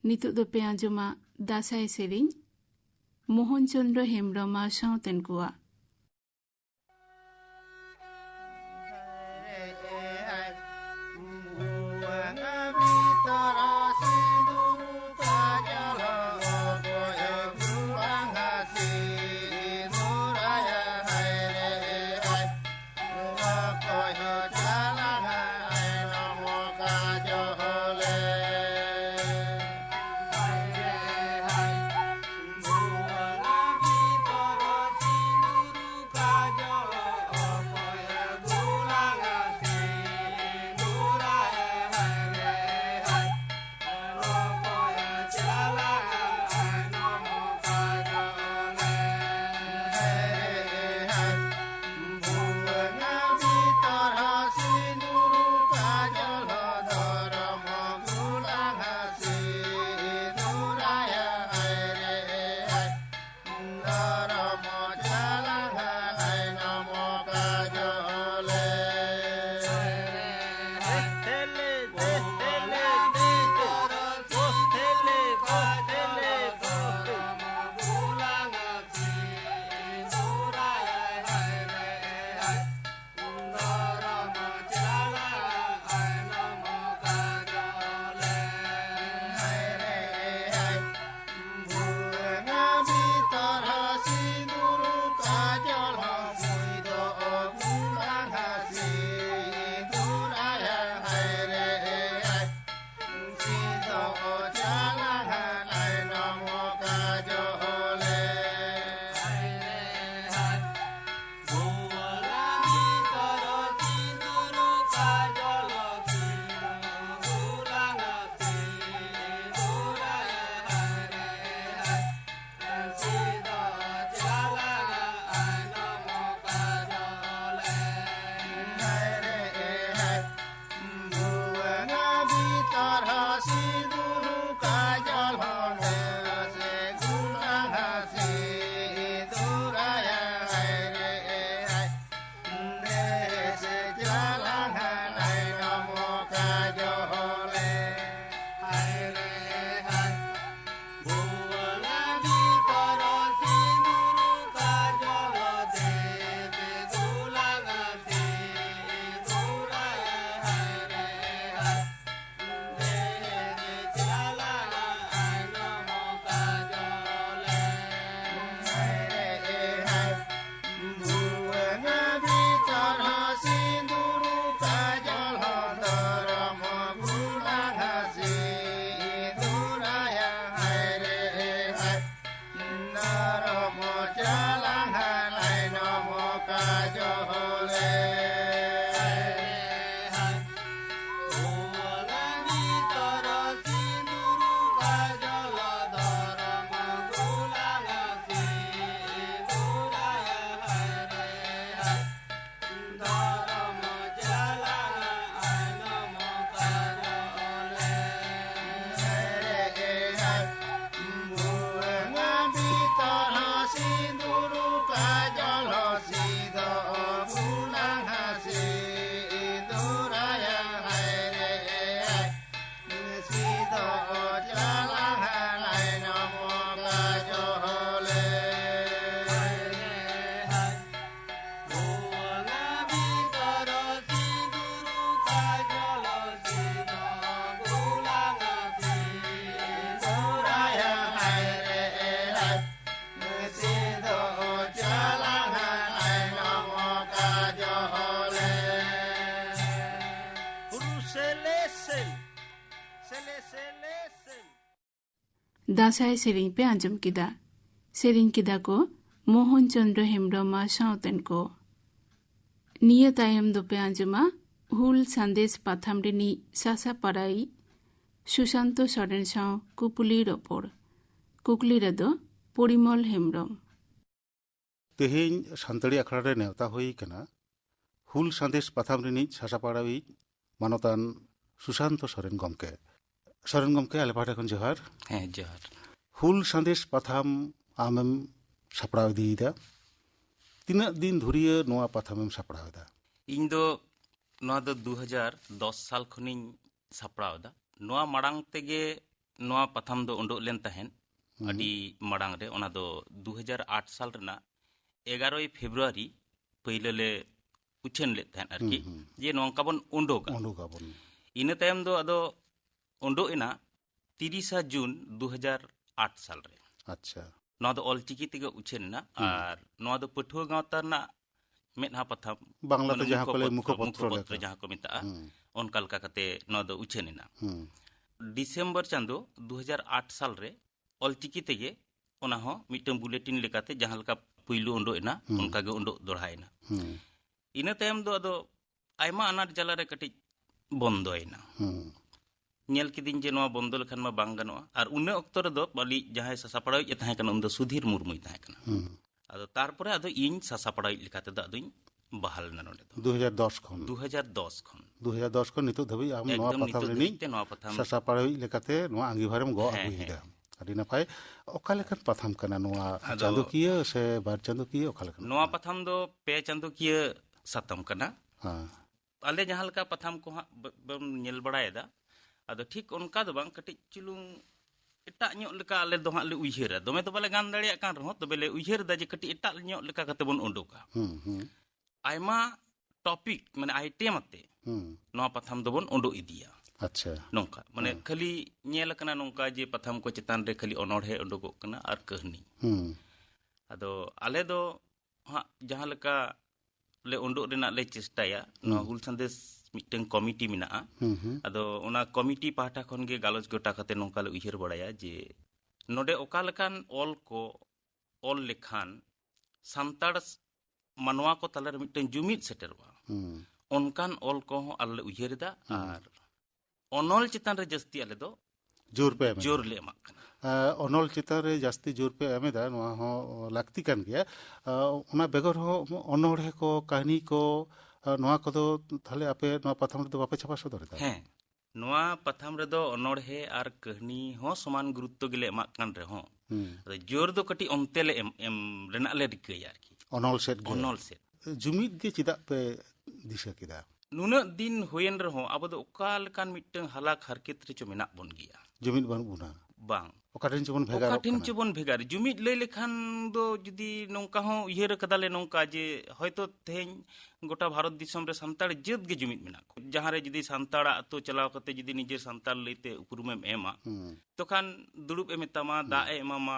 ᱱᱤᱛᱚᱜ ᱫᱚᱯᱮ ᱟᱸᱡᱚᱢᱟ ᱫᱟᱸᱥᱟᱭ ᱥᱮᱨᱮᱧ, ᱢᱳᱦᱚᱱ ᱪᱚᱸᱫᱽᱨᱚ ᱦᱮᱢᱵᱽᱨᱚᱢ ᱟᱨ ᱥᱟᱶᱛᱮᱱ ᱠᱚᱣᱟᱜ᱾ ᱫᱟᱸᱥᱟᱭ ᱥᱮᱨᱮᱧ ᱯᱮ ᱟᱸᱡᱚᱢ ᱠᱮᱫᱟ᱾ ᱥᱮᱨᱮᱧ ᱠᱮᱫᱟ ᱠᱚ ᱢᱳᱦᱚᱱ ᱪᱚᱸᱫᱽᱨᱚ ᱦᱮᱢᱵᱽᱨᱚᱢ ᱟᱨ ᱥᱟᱶᱛᱮᱱ ᱠᱚ᱾ ᱱᱤᱭᱟᱹ ᱛᱟᱭᱚᱢ ᱫᱚᱯᱮ ᱟᱸᱡᱚᱢᱟ ᱦᱩᱞ ᱥᱟᱸᱫᱮᱥ ᱯᱟᱛᱷᱟᱢ ᱨᱤᱱᱤᱡ ᱥᱟᱥᱟᱯᱟᱲᱟᱭᱤᱡ ᱥᱩᱥᱟᱱᱛᱚ ᱥᱚᱨᱮᱱ ᱥᱟᱶ ᱠᱩᱯᱩᱞᱤ ᱨᱚᱯᱚᱲ᱾ ᱠᱩᱠᱞᱤ ᱨᱮᱫᱚ ᱯᱚᱨᱤᱢᱚᱞ ᱦᱮᱢᱵᱽᱨᱚᱢ᱾ ᱛᱮᱦᱮᱧ ᱥᱟᱱᱛᱟᱲᱤ ᱟᱠᱷᱲᱟ ᱨᱮ ᱱᱮᱣᱛᱟ ᱦᱩᱭ ᱟᱠᱟᱱᱟ ᱦᱩᱞ ᱥᱟᱸᱫᱮᱥ ᱯᱟᱛᱷᱟᱢ ᱨᱤᱱᱤᱡ ᱥᱟᱥᱟᱯᱟᱲᱟᱣᱤᱡ ᱢᱟᱱᱚᱛᱟᱱ ᱥᱩᱥᱟᱱᱛᱚ ᱥᱚᱨᱮᱱ ᱜᱚᱢᱠᱮ᱾ ᱥᱚᱨᱮᱱ ᱜᱚᱢᱠᱮ, ᱟᱞᱮ ᱯᱟᱦᱴᱟ ᱠᱷᱚᱱ ᱡᱚᱦᱟᱨ᱾ ᱦᱮᱸ, ᱡᱚᱦᱟᱨ᱾ ᱦᱩᱞ ᱥᱟᱸᱫᱮᱥ ᱯᱟᱛᱷᱟᱢ ᱟᱢᱮᱢ ᱥᱟᱯᱲᱟᱣ ᱤᱫᱤᱭᱮᱫᱟ, ᱛᱤᱱᱟᱹᱜ ᱫᱤᱱ ᱫᱷᱩᱨᱤᱭᱟᱹ ᱱᱚᱣᱟ ᱯᱟᱛᱷᱟᱢᱮᱢ ᱥᱟᱯᱲᱟᱣ ᱮᱫᱟ? ᱤᱧ ᱫᱚ ᱱᱚᱣᱟ ᱫᱚ ᱫᱩ ᱦᱟᱡᱟᱨ ᱫᱚᱥ ᱥᱟᱞ ᱠᱷᱚᱱᱤᱧ ᱥᱟᱯᱲᱟᱣ ᱮᱫᱟ᱾ ᱱᱚᱣᱟ ᱢᱟᱲᱟᱝ ᱛᱮᱜᱮ ᱱᱚᱣᱟ ᱯᱟᱛᱷᱟᱢ ᱫᱚ ᱩᱰᱩᱠ ᱞᱮᱱ ᱛᱟᱦᱮᱸᱫ, ᱦᱩᱸ᱾ ᱟᱹᱰᱤ ᱢᱟᱲᱟᱝ ᱨᱮ, ᱚᱱᱟ ᱫᱚ ᱫᱩ ᱦᱟᱡᱟᱨ ᱟᱴ ᱥᱟᱞ ᱨᱮᱱᱟᱜ ᱮᱜᱟᱨᱚᱭ ᱯᱷᱮᱵᱽᱨᱩᱣᱟᱨᱤ ᱯᱟᱹᱭᱞᱟᱹ ᱞᱮ ᱩᱪᱷᱟᱹᱱ ᱞᱮᱫ ᱛᱟᱦᱮᱸᱫ ᱟᱨᱠᱤ, ᱦᱩᱸ, ᱦᱩᱸ᱾ ᱡᱮ ᱱᱚᱝᱠᱟ ᱵᱚᱱ ᱩᱰᱩᱠᱟ᱾ ᱩᱰᱩᱠᱟᱵᱚᱱ᱾ ᱤᱱᱟᱹ ᱛᱟᱭᱚᱢ ᱫᱚ ᱟᱫᱚ ᱩᱰᱩᱠ ᱮᱱᱟ ᱛᱤᱨᱤᱥᱟ ᱡᱩᱱ ᱫᱩ ᱦᱟᱡᱟᱨ ᱟᱴ ᱥᱟᱞ ᱨᱮ᱾ ᱟᱪᱪᱷᱟ᱾ ᱱᱚᱣᱟ ᱫᱚ ᱚᱞᱪᱤᱠᱤ ᱛᱮᱜᱮ ᱩᱪᱷᱟᱹᱱ ᱮᱱᱟ᱾ ᱦᱩᱸ᱾ ᱟᱨ ᱱᱚᱣᱟ ᱫᱚ ᱯᱟᱹᱴᱷᱩᱣᱟᱹ ᱜᱟᱶᱛᱟ ᱨᱮᱱᱟᱜ ᱢᱮᱫᱦᱟ ᱯᱟᱛᱷᱟᱢ, ᱵᱟᱝᱞᱟ ᱛᱮ ᱢᱟᱱᱮ ᱡᱟᱦᱟᱸ ᱠᱚ ᱞᱟᱹᱭ, ᱢᱩᱠᱷᱚᱯᱚᱛᱨᱚ, ᱢᱩᱠᱷᱚᱯᱚᱛᱨᱚ ᱢᱩᱠᱷᱚᱯᱚᱛᱨᱚ ᱞᱮᱠᱟ᱾ ᱡᱟᱦᱟᱸ ᱠᱚ ᱢᱮᱛᱟᱜᱼᱟ, ᱦᱩᱸ᱾ ᱚᱱᱠᱟ ᱞᱮᱠᱟ ᱠᱟᱛᱮ ᱱᱚᱣᱟ ᱫᱚ ᱩᱪᱷᱟᱹᱱ ᱮᱱᱟ᱾ ᱦᱩᱸ᱾ ᱰᱤᱥᱮᱢᱵᱚᱨ ᱪᱟᱸᱫᱚ ᱫᱩ ᱦᱟᱡᱟᱨ ᱟᱴ ᱥᱟᱞ ᱨᱮ ᱚᱞᱪᱤᱠᱤ ᱛᱮᱜᱮ ᱚᱱᱟ ᱦᱚᱸ ᱢᱤᱫᱴᱟᱝ ᱵᱩᱞᱮᱴᱤᱱ ᱞᱮᱠᱟᱛᱮ ᱡᱟᱦᱟᱸ ᱞᱮᱠᱟ ᱯᱩᱭᱞᱩ ᱩᱰᱩᱠ ᱮᱱᱟ, ᱦᱩᱸ᱾ ᱚᱱᱠᱟ ᱜᱮ ᱩᱰᱩᱠ ᱫᱚᱲᱦᱟᱭᱮᱱᱟ᱾ ᱦᱩᱸ᱾ ᱤᱱᱟᱹ ᱛᱟᱭᱚᱢ ᱫᱚ ᱟᱫᱚ ᱟᱭᱢᱟ ᱟᱱᱟᱴ ᱡᱟᱞᱟ ᱨᱮ ᱠᱟᱹᱴᱤᱡ ᱵᱚᱱᱫᱚᱭᱮᱱᱟ᱾ ᱦᱩᱸ᱾ ᱧᱮᱞ ᱠᱤᱫᱤᱧ ᱡᱮ ᱱᱚᱣᱟ ᱵᱚᱱᱫᱚ ᱞᱮᱠᱷᱟᱱ ᱢᱟ ᱵᱟᱝ ᱜᱟᱱᱚᱜᱼᱟ᱾ ᱟᱨ ᱩᱱᱟᱹ ᱚᱠᱛᱚ ᱨᱮᱫᱚ ᱢᱟᱹᱞᱤᱠ ᱡᱟᱦᱟᱸᱭ ᱥᱟᱥᱟᱯᱲᱟᱣᱤᱡ ᱮ ᱛᱟᱦᱮᱸ ᱠᱟᱱᱟ, ᱩᱱᱤ ᱫᱚ ᱥᱩᱫᱷᱤᱨ ᱢᱩᱨᱢᱩᱭ ᱛᱟᱦᱮᱸ ᱠᱟᱱᱟ᱾ ᱦᱩᱸ᱾ ᱟᱫᱚ ᱛᱟᱨᱯᱚᱨᱮ ᱟᱫᱚ ᱤᱧ ᱥᱟᱥᱟᱯᱲᱟᱣᱤᱡ ᱞᱮᱠᱟ ᱛᱮᱫᱚ ᱟᱫᱚᱧ ᱵᱟᱦᱟᱞ ᱮᱱᱟ ᱱᱚᱰᱮ ᱫᱚ᱾ ᱫᱩ ᱦᱟᱡᱟᱨ ᱫᱚᱥ ᱠᱷᱚᱱ? ᱫᱩ ᱦᱟᱡᱟᱨ ᱫᱚᱥ ᱠᱷᱚᱱ᱾ ᱫᱩ ᱦᱟᱡᱟᱨ ᱫᱚᱥ ᱠᱷᱚᱱ ᱱᱤᱛᱚᱜ ᱫᱷᱟᱹᱵᱤᱡ ᱟᱢ ᱱᱚᱣᱟ ᱮᱠᱫᱚᱢ ᱯᱟᱛᱷᱟᱢ ᱱᱤᱛᱚᱜ ᱨᱤᱱᱤᱡ ᱫᱷᱟᱹᱵᱤᱡ ᱛᱮ ᱱᱚᱣᱟ ᱯᱟᱛᱷᱟᱢ ᱥᱟᱥᱟᱯᱲᱟᱣᱤᱡ ᱞᱮᱠᱟᱛᱮ ᱱᱚᱣᱟ ᱟᱸᱜᱤᱵᱷᱟᱨᱮᱢ ᱜᱚᱜ ᱦᱮᱸ, ᱟᱹᱜᱩᱭᱮᱫᱟ᱾ ᱦᱮᱸ᱾ ᱟᱹᱰᱤ ᱱᱟᱯᱟᱭ᱾ ᱚᱠᱟ ᱞᱮᱠᱟᱱ ᱯᱟᱛᱷᱟᱢ ᱠᱟᱱᱟ ᱱᱚᱣᱟ? ᱟᱫᱚ ᱪᱟᱸᱫᱚᱠᱤᱭᱟᱹ ᱥᱮ ᱵᱟᱨ ᱪᱟᱸᱫᱚᱠᱤᱭᱟᱹ, ᱚᱠᱟ ᱞᱮᱠᱟᱱ? ᱱᱚᱣᱟ ᱯᱟᱛᱷᱟᱢ ᱫᱚ ᱯᱮ ᱪᱟᱸᱫᱚᱠᱤᱭᱟᱹ ᱥᱟᱛᱟᱢ ᱠᱟᱱᱟ᱾ ᱦᱮᱸ᱾ ᱟᱞᱮ ᱡᱟᱦᱟᱸ ᱞᱮᱠᱟ ᱯᱟᱛᱷᱟᱢ ᱠᱚ ᱦᱟᱸᱜ ᱵ-, ᱵᱚᱱ ᱧᱮᱞ ᱵᱟᱲᱟᱭᱮᱫᱟ, ᱟᱫᱚ ᱴᱷᱤᱠ ᱚᱱᱠᱟ ᱫᱚ ᱵᱟᱝ, ᱠᱟᱹᱴᱤᱡ ᱪᱩᱞᱩᱝ ᱮᱴᱟᱜ ᱧᱚᱜ ᱞᱮᱠᱟ ᱟᱞᱮ ᱫᱚ ᱦᱟᱸᱜ ᱞᱮ ᱩᱭᱦᱟᱹᱨᱟ᱾ ᱫᱚᱢᱮ ᱫᱚ ᱵᱟᱞᱮ ᱜᱟᱱ ᱫᱟᱲᱮᱭᱟᱜ ᱠᱟᱱ ᱨᱮᱦᱚᱸ, ᱛᱚᱵᱮ ᱞᱮ ᱩᱭᱦᱟᱹᱨ ᱮᱫᱟ ᱡᱮ ᱠᱟᱹᱴᱤᱡ ᱮᱴᱟᱜ ᱧᱚᱜ ᱞᱮᱠᱟ ᱠᱟᱛᱮ ᱵᱚᱱ ᱩᱰᱩᱠᱟ᱾ ᱦᱩᱸ, ᱦᱩᱸ᱾ ᱟᱭᱢᱟ ᱴᱚᱯᱤᱠ, ᱢᱟᱱᱮ ᱟᱭᱴᱮᱢ ᱟᱛᱮ ᱦᱩᱸ᱾ ᱱᱚᱣᱟ ᱯᱟᱛᱷᱟᱢ ᱫᱚᱵᱚᱱ ᱩᱰᱩᱠ ᱤᱫᱤᱭᱟ᱾ ᱟᱪᱪᱷᱟ᱾ ᱱᱚᱝᱠᱟ, ᱢᱟᱱᱮ ᱦᱮᱸ᱾ ᱠᱷᱟᱹᱞᱤ ᱧᱮᱞ ᱟᱠᱟᱱᱟ ᱱᱚᱝᱠᱟ ᱡᱮ ᱯᱟᱛᱷᱟᱢ ᱠᱚ ᱪᱮᱛᱟᱱ ᱨᱮ ᱠᱷᱟᱹᱞᱤ ᱚᱱᱚᱬᱦᱮ ᱩᱰᱩᱠᱚᱜ ᱠᱟᱱᱟ ᱟᱨ ᱠᱟᱹᱦᱱᱤ᱾ ᱦᱩᱸ᱾ ᱟᱫᱚ ᱟᱞᱮ ᱫᱚ ᱦᱟᱸᱜ ᱡᱟᱦᱟᱸ ᱞᱮᱠᱟ ᱞᱮ ᱩᱰᱩᱠ ᱨᱮᱱᱟᱜ ᱞᱮ ᱪᱮᱥᱴᱟᱭᱟ, ᱱᱚᱣᱟ ᱦᱩᱸ᱾ ᱦᱩᱞ ᱥᱟᱸᱫᱮᱥ ᱢᱤᱫᱴᱟᱝ ᱠᱚᱢᱤᱴᱤ ᱢᱮᱱᱟᱜᱼᱟ᱾ ᱦᱩᱸ, ᱦᱩᱸ᱾ ᱟᱫᱚ ᱚᱱᱟ ᱠᱚᱢᱤᱴᱤ ᱯᱟᱦᱴᱟ ᱠᱷᱚᱱ ᱜᱮ ᱜᱟᱞᱚᱪ ᱜᱚᱴᱟ ᱠᱟᱛᱮ ᱱᱚᱝᱠᱟ ᱞᱮ ᱩᱭᱦᱟᱹᱨ ᱵᱟᱲᱟᱭᱟ ᱡᱮ ᱱᱚᱰᱮ ᱚᱠᱟ ᱞᱮᱠᱟᱱ ᱚᱞ ᱠᱚ ᱚᱞ ᱞᱮᱠᱷᱟᱱ ᱥᱟᱱᱛᱟᱲ ᱢᱟᱱᱣᱟ ᱠᱚ ᱛᱟᱞᱟᱨᱮ ᱢᱤᱫᱴᱟᱝ ᱡᱩᱢᱤᱫ ᱥᱮᱴᱮᱨᱚᱜᱼᱟ, ᱚᱱᱠᱟᱱ ᱚᱞ ᱠᱚᱦᱚᱸ ᱟᱞᱮ ᱞᱮ ᱩᱭᱦᱟᱹᱨ ᱮᱫᱟ᱾ ᱟᱨ ᱚᱱᱚᱞ ᱪᱮᱛᱟᱱ ᱨᱮ ᱡᱟᱹᱥᱛᱤ ᱟᱞᱮ ᱫᱚ ᱡᱳᱨ ᱯᱮ ᱮᱢ ᱮᱫᱟ᱾ ᱡᱳᱨ ᱞᱮ ᱮᱢᱟᱜ ᱠᱟᱱᱟ᱾ ᱟᱸ, ᱚᱱᱚᱞ ᱪᱮᱛᱟᱱ ᱨᱮ ᱡᱟᱹᱥᱛᱤ ᱡᱳᱨ ᱯᱮ ᱮᱢ ᱮᱫᱟ, ᱱᱚᱣᱟ ᱦᱚᱸ ᱞᱟᱹᱠᱛᱤ ᱠᱟᱱ ᱜᱮᱭᱟ᱾ ᱟᱸ, ᱚᱱᱟ ᱵᱮᱜᱚᱨ ᱦᱚᱸ ᱚᱱᱚᱬᱦᱮ ᱠᱚ, ᱠᱟᱹᱦᱱᱤ ᱠᱚ, ᱟᱸ, ᱱᱚᱣᱟ ᱠᱚᱫᱚ ᱛᱟᱦᱞᱮ ᱟᱯᱮ ᱱᱚᱣᱟ ᱯᱟᱛᱷᱟᱢ ᱨᱮᱫᱚ ᱵᱟᱯᱮ ᱪᱷᱟᱯᱟ ᱥᱚᱫᱚᱨ ᱮᱫᱟ? ᱦᱮᱸ, ᱱᱚᱣᱟ ᱯᱟᱛᱷᱟᱢ ᱨᱮᱫᱚ ᱚᱱᱚᱬᱦᱮ ᱟᱨ ᱠᱟᱹᱦᱱᱤ ᱦᱚᱸ ᱥᱚᱢᱟᱱ ᱜᱩᱨᱩᱛᱛᱚ ᱜᱮᱞᱮ ᱮᱢᱟᱜ ᱠᱟᱱ ᱨᱮᱦᱚᱸ, ᱦᱩᱸ᱾ ᱟᱫᱚ ᱡᱳᱨ ᱫᱚ ᱠᱟᱹᱴᱤᱡ ᱚᱱᱛᱮ ᱞᱮ ᱮᱢ, ᱮᱢ ᱨᱮᱱᱟᱜ ᱞᱮ ᱨᱤᱠᱟᱹᱭᱟ ᱟᱨᱠᱤ᱾ ᱚᱱᱚᱞ ᱥᱮᱫ ᱜᱮ? ᱚᱱᱚᱞ ᱥᱮᱫ᱾ ᱡᱩᱢᱤᱫ ᱜᱮ ᱪᱮᱫᱟᱜ ᱯᱮ ᱫᱤᱥᱟᱹ ᱠᱮᱫᱟ? ᱱᱩᱱᱟᱹᱜ ᱫᱤᱱ ᱦᱩᱭᱮᱱ ᱨᱮᱦᱚᱸ ᱟᱵᱚ ᱫᱚ ᱚᱠᱟ ᱞᱮᱠᱟᱱ ᱢᱤᱫᱴᱟᱝ ᱦᱟᱞᱟᱠ ᱦᱟᱨᱠᱮᱛ ᱨᱮᱪᱚ ᱢᱮᱱᱟᱜ ᱵᱚᱱ ᱜᱮᱭᱟ᱾ ᱡᱩᱢᱤᱫ ᱵᱟᱹᱱᱩᱜ ᱵᱚᱱᱟ᱾ ᱵᱟᱝ᱾ ᱚᱠᱟ ᱴᱷᱮᱱ ᱪᱚᱵᱚᱱ ᱵᱷᱮᱜᱟᱨᱚᱜ ᱚᱠᱟ ᱴᱷᱮᱱ ᱠᱟᱱᱟ᱾ ᱪᱚᱵᱚᱱ ᱵᱷᱮᱜᱟᱨ᱾ ᱡᱩᱢᱤᱫ ᱞᱟᱹᱭ ᱞᱮᱠᱷᱟᱱ ᱫᱚ ᱡᱩᱫᱤ ᱱᱚᱝᱠᱟ ᱦᱚᱸ ᱩᱭᱦᱟᱹᱨ ᱟᱠᱟᱫᱟᱞᱮ ᱱᱚᱝᱠᱟ ᱡᱮ ᱦᱚᱭᱛᱳ ᱛᱮᱦᱮᱧ ᱜᱚᱴᱟ ᱵᱷᱟᱨᱚᱛ ᱫᱤᱥᱚᱢ ᱨᱮ ᱥᱟᱱᱛᱟᱲ ᱡᱟᱹᱛ ᱜᱮ ᱡᱩᱢᱤᱫ ᱢᱮᱱᱟᱜ ᱠᱚᱣᱟ᱾ ᱡᱟᱦᱟᱸ ᱨᱮ ᱡᱩᱫᱤ ᱥᱟᱱᱛᱟᱲᱟᱜ ᱟᱹᱛᱩ ᱪᱟᱞᱟᱣ ᱠᱟᱛᱮ ᱡᱩᱫᱤ ᱱᱤᱡᱮ ᱥᱟᱱᱛᱟᱲ ᱞᱟᱹᱭᱛᱮ ᱩᱯᱨᱩᱢᱮᱢ ᱮᱢᱟ, ᱦᱩᱸ᱾ ᱛᱚᱠᱷᱟᱱ ᱫᱩᱲᱩᱵ ᱮ ᱢᱮᱛᱟᱢᱟ, ᱦᱩᱸ᱾ ᱫᱟᱜ ᱮ ᱮᱢᱟᱢᱟ,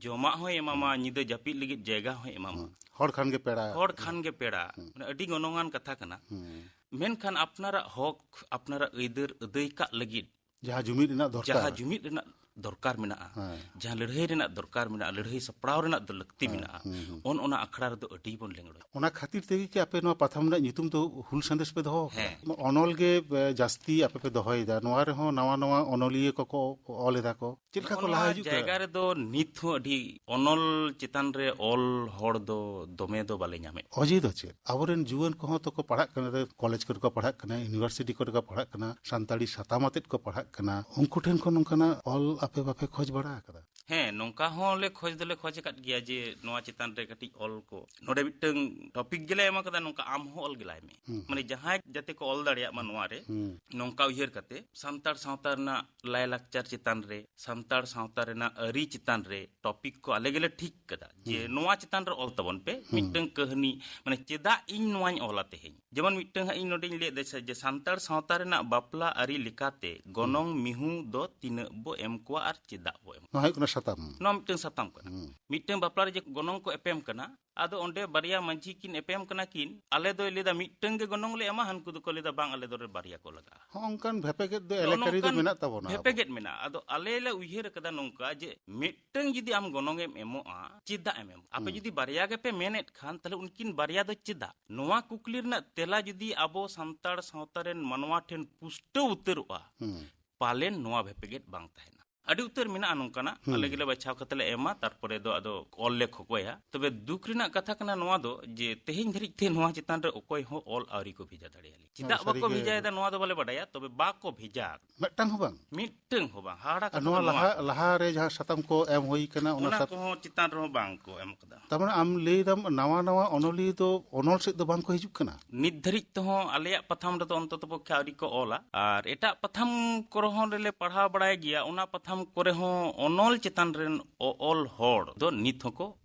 ᱡᱚᱢᱟᱜ ᱦᱚᱸᱭ ᱮᱢᱟᱢᱟ, ᱦᱩᱸ᱾ ᱧᱤᱫᱟᱹ ᱡᱟᱹᱯᱤᱫ ᱞᱟᱹᱜᱤᱫ ᱡᱟᱭᱜᱟ ᱦᱚᱸᱭ ᱮᱢᱟᱢᱟ᱾ ᱦᱩᱸ᱾ ᱦᱚᱲ ᱠᱷᱟᱱ ᱜᱮ ᱯᱮᱲᱟ᱾ ᱦᱚᱲ ᱠᱷᱟᱱ ᱜᱮ ᱯᱮᱲᱟ᱾ ᱦᱩᱸ᱾ ᱢᱟᱱᱮ ᱟᱹᱰᱤ ᱜᱚᱱᱚᱝᱟᱱ ᱠᱟᱛᱷᱟ ᱠᱟᱱᱟ᱾ ᱦᱩᱸ᱾ ᱢᱮᱱᱠᱷᱟᱱ ᱟᱯᱱᱟᱨᱟᱜ ᱦᱚᱠ, ᱟᱯᱱᱟᱨᱟᱜ ᱟᱹᱭᱫᱟᱹᱨ ᱟᱹᱫᱟᱹᱭ ᱠᱟᱜ ᱞᱟᱹᱜᱤᱫ ᱡᱟᱦᱟᱸ ᱡᱩᱢᱤᱫ ᱨᱮᱱᱟᱜ ᱫᱚᱨᱠᱟᱨ᱾ ᱡᱟᱦᱟᱸ ᱡᱩᱢᱤᱫ ᱨᱮᱱᱟᱜ ᱫᱚᱨᱠᱟᱨ ᱢᱮᱱᱟᱜᱼᱟ, ᱦᱮᱸ᱾ ᱡᱟᱦᱟᱸ ᱞᱟᱹᱲᱦᱟᱹᱭ ᱨᱮᱱᱟᱜ ᱫᱚᱨᱠᱟᱨ ᱢᱮᱱᱟᱜᱼᱟ, ᱞᱟᱹᱲᱦᱟᱹᱭ ᱥᱟᱯᱲᱟᱣ ᱨᱮᱱᱟᱜ ᱫᱚ ᱞᱟᱹᱠᱛᱤ ᱦᱮᱸ, ᱢᱮᱱᱟᱜᱼᱟ, ᱦᱩᱸ, ᱦᱩᱸ᱾ ᱚᱱ ᱚᱱᱟ ᱟᱠᱷᱲᱟ ᱨᱮᱫᱚ ᱟᱹᱰᱤ ᱵᱚᱱ ᱞᱮᱝᱲᱚᱭᱟ᱾ ᱚᱱᱟ ᱠᱷᱟᱹᱛᱤᱨ ᱛᱮᱜᱮ ᱠᱤ ᱟᱯᱮ ᱱᱚᱣᱟ ᱯᱟᱛᱷᱟᱢ ᱨᱮᱱᱟᱜ ᱧᱩᱛᱩᱢ ᱫᱚ ᱦᱩᱞ ᱥᱟᱸᱫᱮᱥ ᱯᱮ ᱫᱚᱦᱚ ᱟᱠᱟᱫᱟ? ᱦᱮᱸ᱾ ᱚᱱᱚᱞ ᱜᱮ, ᱮ, ᱡᱟᱹᱥᱛᱤ ᱟᱯᱮ ᱯᱮ ᱫᱚᱦᱚᱭᱮᱫᱟ᱾ ᱱᱚᱣᱟ ᱨᱮᱦᱚᱸ ᱱᱟᱣᱟ ᱱᱟᱣᱟ ᱚᱱᱚᱞᱤᱭᱟᱹ ᱠᱚᱠᱚ ᱚᱞ ᱮᱫᱟ ᱠᱚ᱾ ᱪᱮᱫ ᱞᱮᱠᱟ ᱠᱚ ᱱᱚᱜᱼᱚ ᱞᱟᱦᱟ ᱱᱚᱣᱟ ᱦᱤᱡᱩᱜ ᱠᱟᱱᱟ? ᱡᱟᱭᱜᱟ ᱨᱮᱫᱚ ᱱᱤᱛ ᱦᱚᱸ ᱟᱹᱰᱤ ᱚᱱᱚᱞ ᱪᱮᱛᱟᱱ ᱨᱮ ᱚᱞ ᱦᱚᱲ ᱫᱚ ᱫᱚᱢᱮ ᱫᱚ ᱵᱟᱞᱮ ᱧᱟᱢᱮᱫ ᱠᱚᱣᱟ᱾ ᱚᱡᱮ ᱫᱚ ᱪᱮᱫ? ᱟᱵᱚᱨᱮᱱ ᱡᱩᱣᱟᱹᱱ ᱠᱚᱦᱚᱸ ᱛᱚᱠᱚ ᱯᱟᱲᱦᱟᱜ ᱠᱟᱱᱟ, ᱠᱚᱞᱮᱡᱽ ᱠᱚᱨᱮ ᱠᱚ ᱯᱟᱲᱦᱟᱜ ᱠᱟᱱᱟ, ᱤᱭᱩᱱᱤᱵᱷᱟᱨᱥᱤᱴᱤ ᱠᱚᱨᱮ ᱠᱚ ᱯᱟᱲᱦᱟᱜ ᱠᱟᱱᱟ, ᱥᱟᱱᱛᱟᱲᱤ ᱥᱟᱛᱟᱢ ᱟᱛᱮᱫ ᱠᱚ ᱯᱟᱲᱦᱟᱜ ᱠᱟᱱᱟ, ᱩᱱᱠᱩ ᱴᱷᱮᱱ ᱠᱷᱚᱱ ᱱᱚᱝᱠᱟᱱᱟᱜ ᱚᱞ ᱟᱯᱮ ᱵᱟᱯᱮ ᱠᱷᱚᱡᱽ ᱵᱟᱲᱟ ᱟᱠᱟᱫᱟ? ᱦᱮᱸ, ᱱᱚᱝᱠᱟ ᱦᱚᱸᱞᱮ ᱠᱷᱚᱡᱽ ᱫᱚᱞᱮ ᱠᱷᱚᱡᱽ ᱟᱠᱟᱫ ᱜᱮᱭᱟ ᱡᱮ ᱱᱚᱣᱟ ᱪᱮᱛᱟᱱ ᱨᱮ ᱠᱟᱹᱴᱤᱡ ᱚᱞ ᱠᱚ᱾ ᱱᱚᱰᱮ ᱢᱤᱫᱴᱟᱝ ᱴᱚᱯᱤᱠ ᱜᱮᱞᱮ ᱮᱢ ᱟᱠᱟᱫᱟ, ᱱᱚᱝᱠᱟ ᱟᱢ ᱦᱚᱸ ᱚᱞ ᱜᱮᱞᱟᱭ ᱢᱮ᱾ ᱦᱩᱸ, ᱦᱩᱸ᱾ ᱢᱟᱱᱮ ᱡᱟᱦᱟᱸᱭ ᱡᱟᱛᱮ ᱠᱚ ᱚᱞ ᱫᱟᱲᱮᱭᱟᱜ ᱢᱟ ᱱᱚᱣᱟ ᱨᱮ᱾ ᱦᱩᱸ᱾ ᱱᱚᱝᱠᱟ ᱩᱭᱦᱟᱹᱨ ᱠᱟᱛᱮ ᱥᱟᱱᱛᱟᱲ ᱥᱟᱶᱛᱟ ᱨᱮᱱᱟᱜ ᱞᱟᱭᱼᱞᱟᱠᱪᱟᱨ ᱪᱮᱛᱟᱱ ᱨᱮ, ᱥᱟᱱᱛᱟᱲ ᱥᱟᱶᱛᱟ ᱨᱮᱱᱟᱜ ᱟᱹᱨᱤ ᱪᱮᱛᱟᱱ ᱨᱮ ᱴᱚᱯᱤᱠ ᱠᱚ ᱟᱞᱮ ᱜᱮᱞᱮ ᱴᱷᱤᱠ ᱠᱟᱫᱟ ᱡᱮ ᱦᱩᱸ᱾ ᱱᱚᱣᱟ ᱪᱮᱛᱟᱱ ᱨᱮ ᱚᱞ ᱛᱟᱵᱚᱱ ᱯᱮ ᱦᱩᱸ᱾ ᱢᱤᱫᱴᱟᱝ ᱠᱟᱹᱦᱱᱤ, ᱢᱟᱱᱮ ᱪᱮᱫᱟᱜ ᱤᱧ ᱱᱚᱣᱟᱧ ᱚᱞᱟ ᱛᱮᱦᱮᱧ᱾ ᱡᱮᱢᱚᱱ ᱢᱤᱫᱴᱟᱝ ᱦᱟᱸᱜ ᱤᱧ ᱱᱚᱰᱮᱧ ᱞᱟᱹᱭᱮᱫ ᱫᱟ ᱥᱮ, ᱡᱮ ᱥᱟᱱᱛᱟᱲ ᱥᱟᱶᱛᱟ ᱨᱮᱱᱟᱜ ᱵᱟᱯᱞᱟ ᱟᱹᱨᱤ ᱞᱮᱠᱟᱛᱮ ᱜᱚᱱᱚᱝ ᱦᱩᱸ᱾ ᱢᱤᱦᱩ ᱫᱚ ᱛᱤᱱᱟᱹᱜ ᱵᱚ ᱮᱢ ᱠᱚᱣᱟ ᱟᱨ ᱪᱮᱫᱟᱜ ᱵᱚ ᱮᱢ ᱠᱚᱣᱟ? ᱱᱚᱣᱟ ᱦᱩᱭᱩᱜ ᱠᱟᱱᱟ ᱥᱟᱛᱟᱢ᱾ ᱱᱚᱣᱟ ᱢᱤᱫᱴᱟᱝ ᱥᱟᱛᱟᱢ ᱠᱟᱱᱟ᱾ ᱦᱩᱸ᱾ ᱢᱤᱫᱴᱟᱝ ᱵᱟᱯᱞᱟ ᱨᱮ ᱡᱮ ᱜᱚᱱᱚᱝ ᱠᱚ ᱮᱯᱮᱢ ᱠᱟᱱᱟ, ᱟᱫᱚ ᱚᱸᱰᱮ ᱵᱟᱨᱭᱟ ᱢᱟᱹᱡᱷᱤ ᱠᱤᱱ ᱮᱯᱮᱢ ᱠᱟᱱᱟ ᱠᱤᱱ, ᱟᱞᱮ ᱫᱚᱭ ᱞᱟᱹᱭᱫᱟ ᱢᱤᱫᱴᱟᱝ ᱜᱮ ᱜᱚᱱᱚᱝ ᱞᱮ ᱮᱢᱟ, ᱦᱟᱱᱠᱩ ᱫᱚᱠᱚ ᱞᱟᱹᱭᱫᱟ ᱵᱟᱝ, ᱟᱞᱮ ᱫᱚ ᱵᱟᱨᱭᱟ ᱠᱚ ᱞᱟᱜᱟᱜᱼᱟ᱾ ᱦᱚᱸ, ᱚᱱᱠᱟᱱ ᱵᱷᱮᱯᱮᱜᱮᱫ ᱫᱚ ᱱᱚᱜᱼᱚ ᱮᱞᱮᱠᱟᱨᱤ ᱫᱚ ᱱᱚᱝᱠᱟᱱ ᱢᱮᱱᱟᱜ ᱛᱟᱵᱚᱱᱟ ᱟᱵᱚ᱾ ᱵᱷᱮᱯᱮᱜᱮᱫ ᱢᱮᱱᱟᱜᱼᱟ᱾ ᱟᱫᱚ ᱟᱞᱮ ᱞᱮ ᱩᱭᱦᱟᱹᱨ ᱟᱠᱟᱫᱟ ᱱᱚᱝᱠᱟ ᱡᱮ ᱢᱤᱫᱴᱟᱝ ᱡᱩᱫᱤ ᱟᱢ ᱜᱚᱱᱚᱝ ᱮᱢ ᱮᱢᱚᱜᱼᱟ, ᱪᱮᱫᱟᱜ ᱮᱢ ᱮᱢᱚᱜᱼᱟ? ᱟᱯᱮ ᱦᱩᱸ᱾ ᱡᱩᱫᱤ ᱵᱟᱨᱭᱟ ᱜᱮᱯᱮ ᱢᱮᱱᱮᱫ ᱠᱷᱟᱱ, ᱛᱟᱦᱞᱮ ᱩᱱᱠᱤᱱ ᱵᱟᱨᱭᱟ ᱫᱚ ᱪᱮᱫᱟᱜ? ᱱᱚᱣᱟ ᱠᱩᱠᱞᱤ ᱨᱮᱱᱟᱜ ᱛᱮᱞᱟ ᱡᱩᱫᱤ ᱟᱵᱚ ᱥᱟᱱᱛᱟᱲ ᱥᱟᱶᱛᱟ ᱨᱮᱱ ᱢᱟᱱᱣᱟ ᱴᱷᱮᱱ ᱯᱩᱥᱴᱟᱹᱣ ᱩᱛᱟᱹᱨᱚᱜᱼᱟ, ᱦᱩᱸ᱾ ᱯᱟᱞᱮᱱ ᱱᱚᱣᱟ ᱵᱷᱮᱯᱮᱜᱮᱫ ᱵᱟᱝ ᱛᱟᱦᱮᱱᱟ᱾ ᱟᱹᱰᱤ ᱩᱛᱟᱹᱨ ᱢᱮᱱᱟᱜᱼᱟ ᱱᱚᱝᱠᱟᱱᱟᱜ, ᱦᱩᱸ᱾ ᱟᱞᱮ ᱜᱮᱞᱮ ᱵᱟᱪᱷᱟᱣ ᱠᱟᱛᱮ ᱞᱮ ᱮᱢᱟ, ᱛᱟᱨᱯᱚᱨᱮ ᱫᱚ ᱟᱫᱚ ᱚᱞ ᱞᱮ ᱠᱷᱚᱠᱚᱭᱟ᱾ ᱛᱚᱵᱮ ᱫᱩᱠ ᱨᱮᱱᱟᱜ ᱠᱟᱛᱷᱟ ᱠᱟᱱᱟ ᱱᱚᱣᱟ ᱫᱚ ᱡᱮ ᱛᱮᱦᱮᱧ ᱫᱷᱟᱹᱨᱤᱡ ᱛᱮ ᱱᱚᱣᱟ ᱪᱮᱛᱟᱱ ᱨᱮ ᱚᱠᱚᱭ ᱦᱚᱸ ᱚᱞ ᱟᱹᱣᱨᱤ ᱠᱚ ᱵᱷᱮᱡᱟ ᱫᱟᱲᱮᱭᱟᱞᱮ᱾ ᱪᱮᱫᱟᱜ ᱵᱟᱠᱚ ᱵᱷᱮᱡᱟᱭᱮᱫᱟ ᱱᱚᱣᱟ ᱫᱚ ᱵᱟᱞᱮ ᱵᱟᱰᱟᱭᱟ, ᱛᱚᱵᱮ ᱵᱟᱠᱚ ᱵᱷᱮᱡᱟ᱾ ᱢᱤᱫᱴᱟᱝ ᱦᱚᱸ ᱵᱟᱝ? ᱢᱤᱫᱴᱟᱝ ᱦᱚᱸ ᱵᱟᱝ᱾ ᱦᱟᱦᱟᱲᱟ ᱟᱨ ᱠᱟᱛᱷᱟ ᱱᱚᱣᱟ ᱫᱚ ᱱᱚᱣᱟ ᱞᱟᱦᱟ, ᱠᱟᱱᱟ᱾ ᱞᱟᱦᱟ ᱨᱮ ᱡᱟᱦᱟᱸ ᱥᱟᱛᱟᱢ ᱠᱚ ᱮᱢ ᱦᱩᱭ ᱠᱟᱱᱟ, ᱚᱱᱟ ᱚᱱᱟ ᱥᱟᱛ- ᱠᱚᱦᱚᱸ ᱪᱮᱛᱟᱱ ᱨᱮᱦᱚᱸ ᱵᱟᱝ ᱠᱚ ᱮᱢ ᱠᱟᱫᱟ᱾ ᱛᱟᱨ ᱢᱟᱱᱮ ᱟᱢ ᱞᱟᱹᱭ ᱫᱟᱢ ᱱᱟᱣᱟ ᱱᱟᱣᱟ ᱚᱱᱚᱞᱤᱭᱟᱹ ᱫᱚ ᱚᱱᱚᱞ ᱥᱮᱫ ᱫᱚ ᱵᱟᱝ ᱠᱚ ᱦᱤᱡᱩᱜ ᱠᱟᱱᱟ? ᱱᱤᱛ ᱫᱷᱟᱹᱨᱤᱡ ᱛᱮᱦᱚᱸ ᱟᱞᱮᱭᱟᱜ ᱯᱟᱛᱷᱟᱢ ᱨᱮᱫᱚ ᱚᱱᱛᱚᱛᱚ ᱯᱚᱠᱠᱷᱮ ᱟᱹᱣᱨᱤ ᱠᱚ ᱚᱞᱟ, ᱟᱨ ᱮᱴᱟᱜ ᱯᱟᱛᱷᱟᱢ ᱠᱚᱨᱮ ᱦᱚᱸ ᱞᱮ ᱯᱟᱲᱦᱟᱣ ᱵᱟᱲᱟᱭ ᱜᱮᱭᱟ, ᱚᱱᱟ ᱯᱟᱛᱷᱟᱢ ᱠᱚᱨᱮ ᱦᱚᱸ ᱚᱱᱚᱞ ᱪᱮᱛᱟᱱ ᱨᱮᱱ ᱚ-, ᱚᱞ ᱦᱚᱲ ᱫᱚ ᱱᱤᱛ ᱦᱚᱸᱠᱚ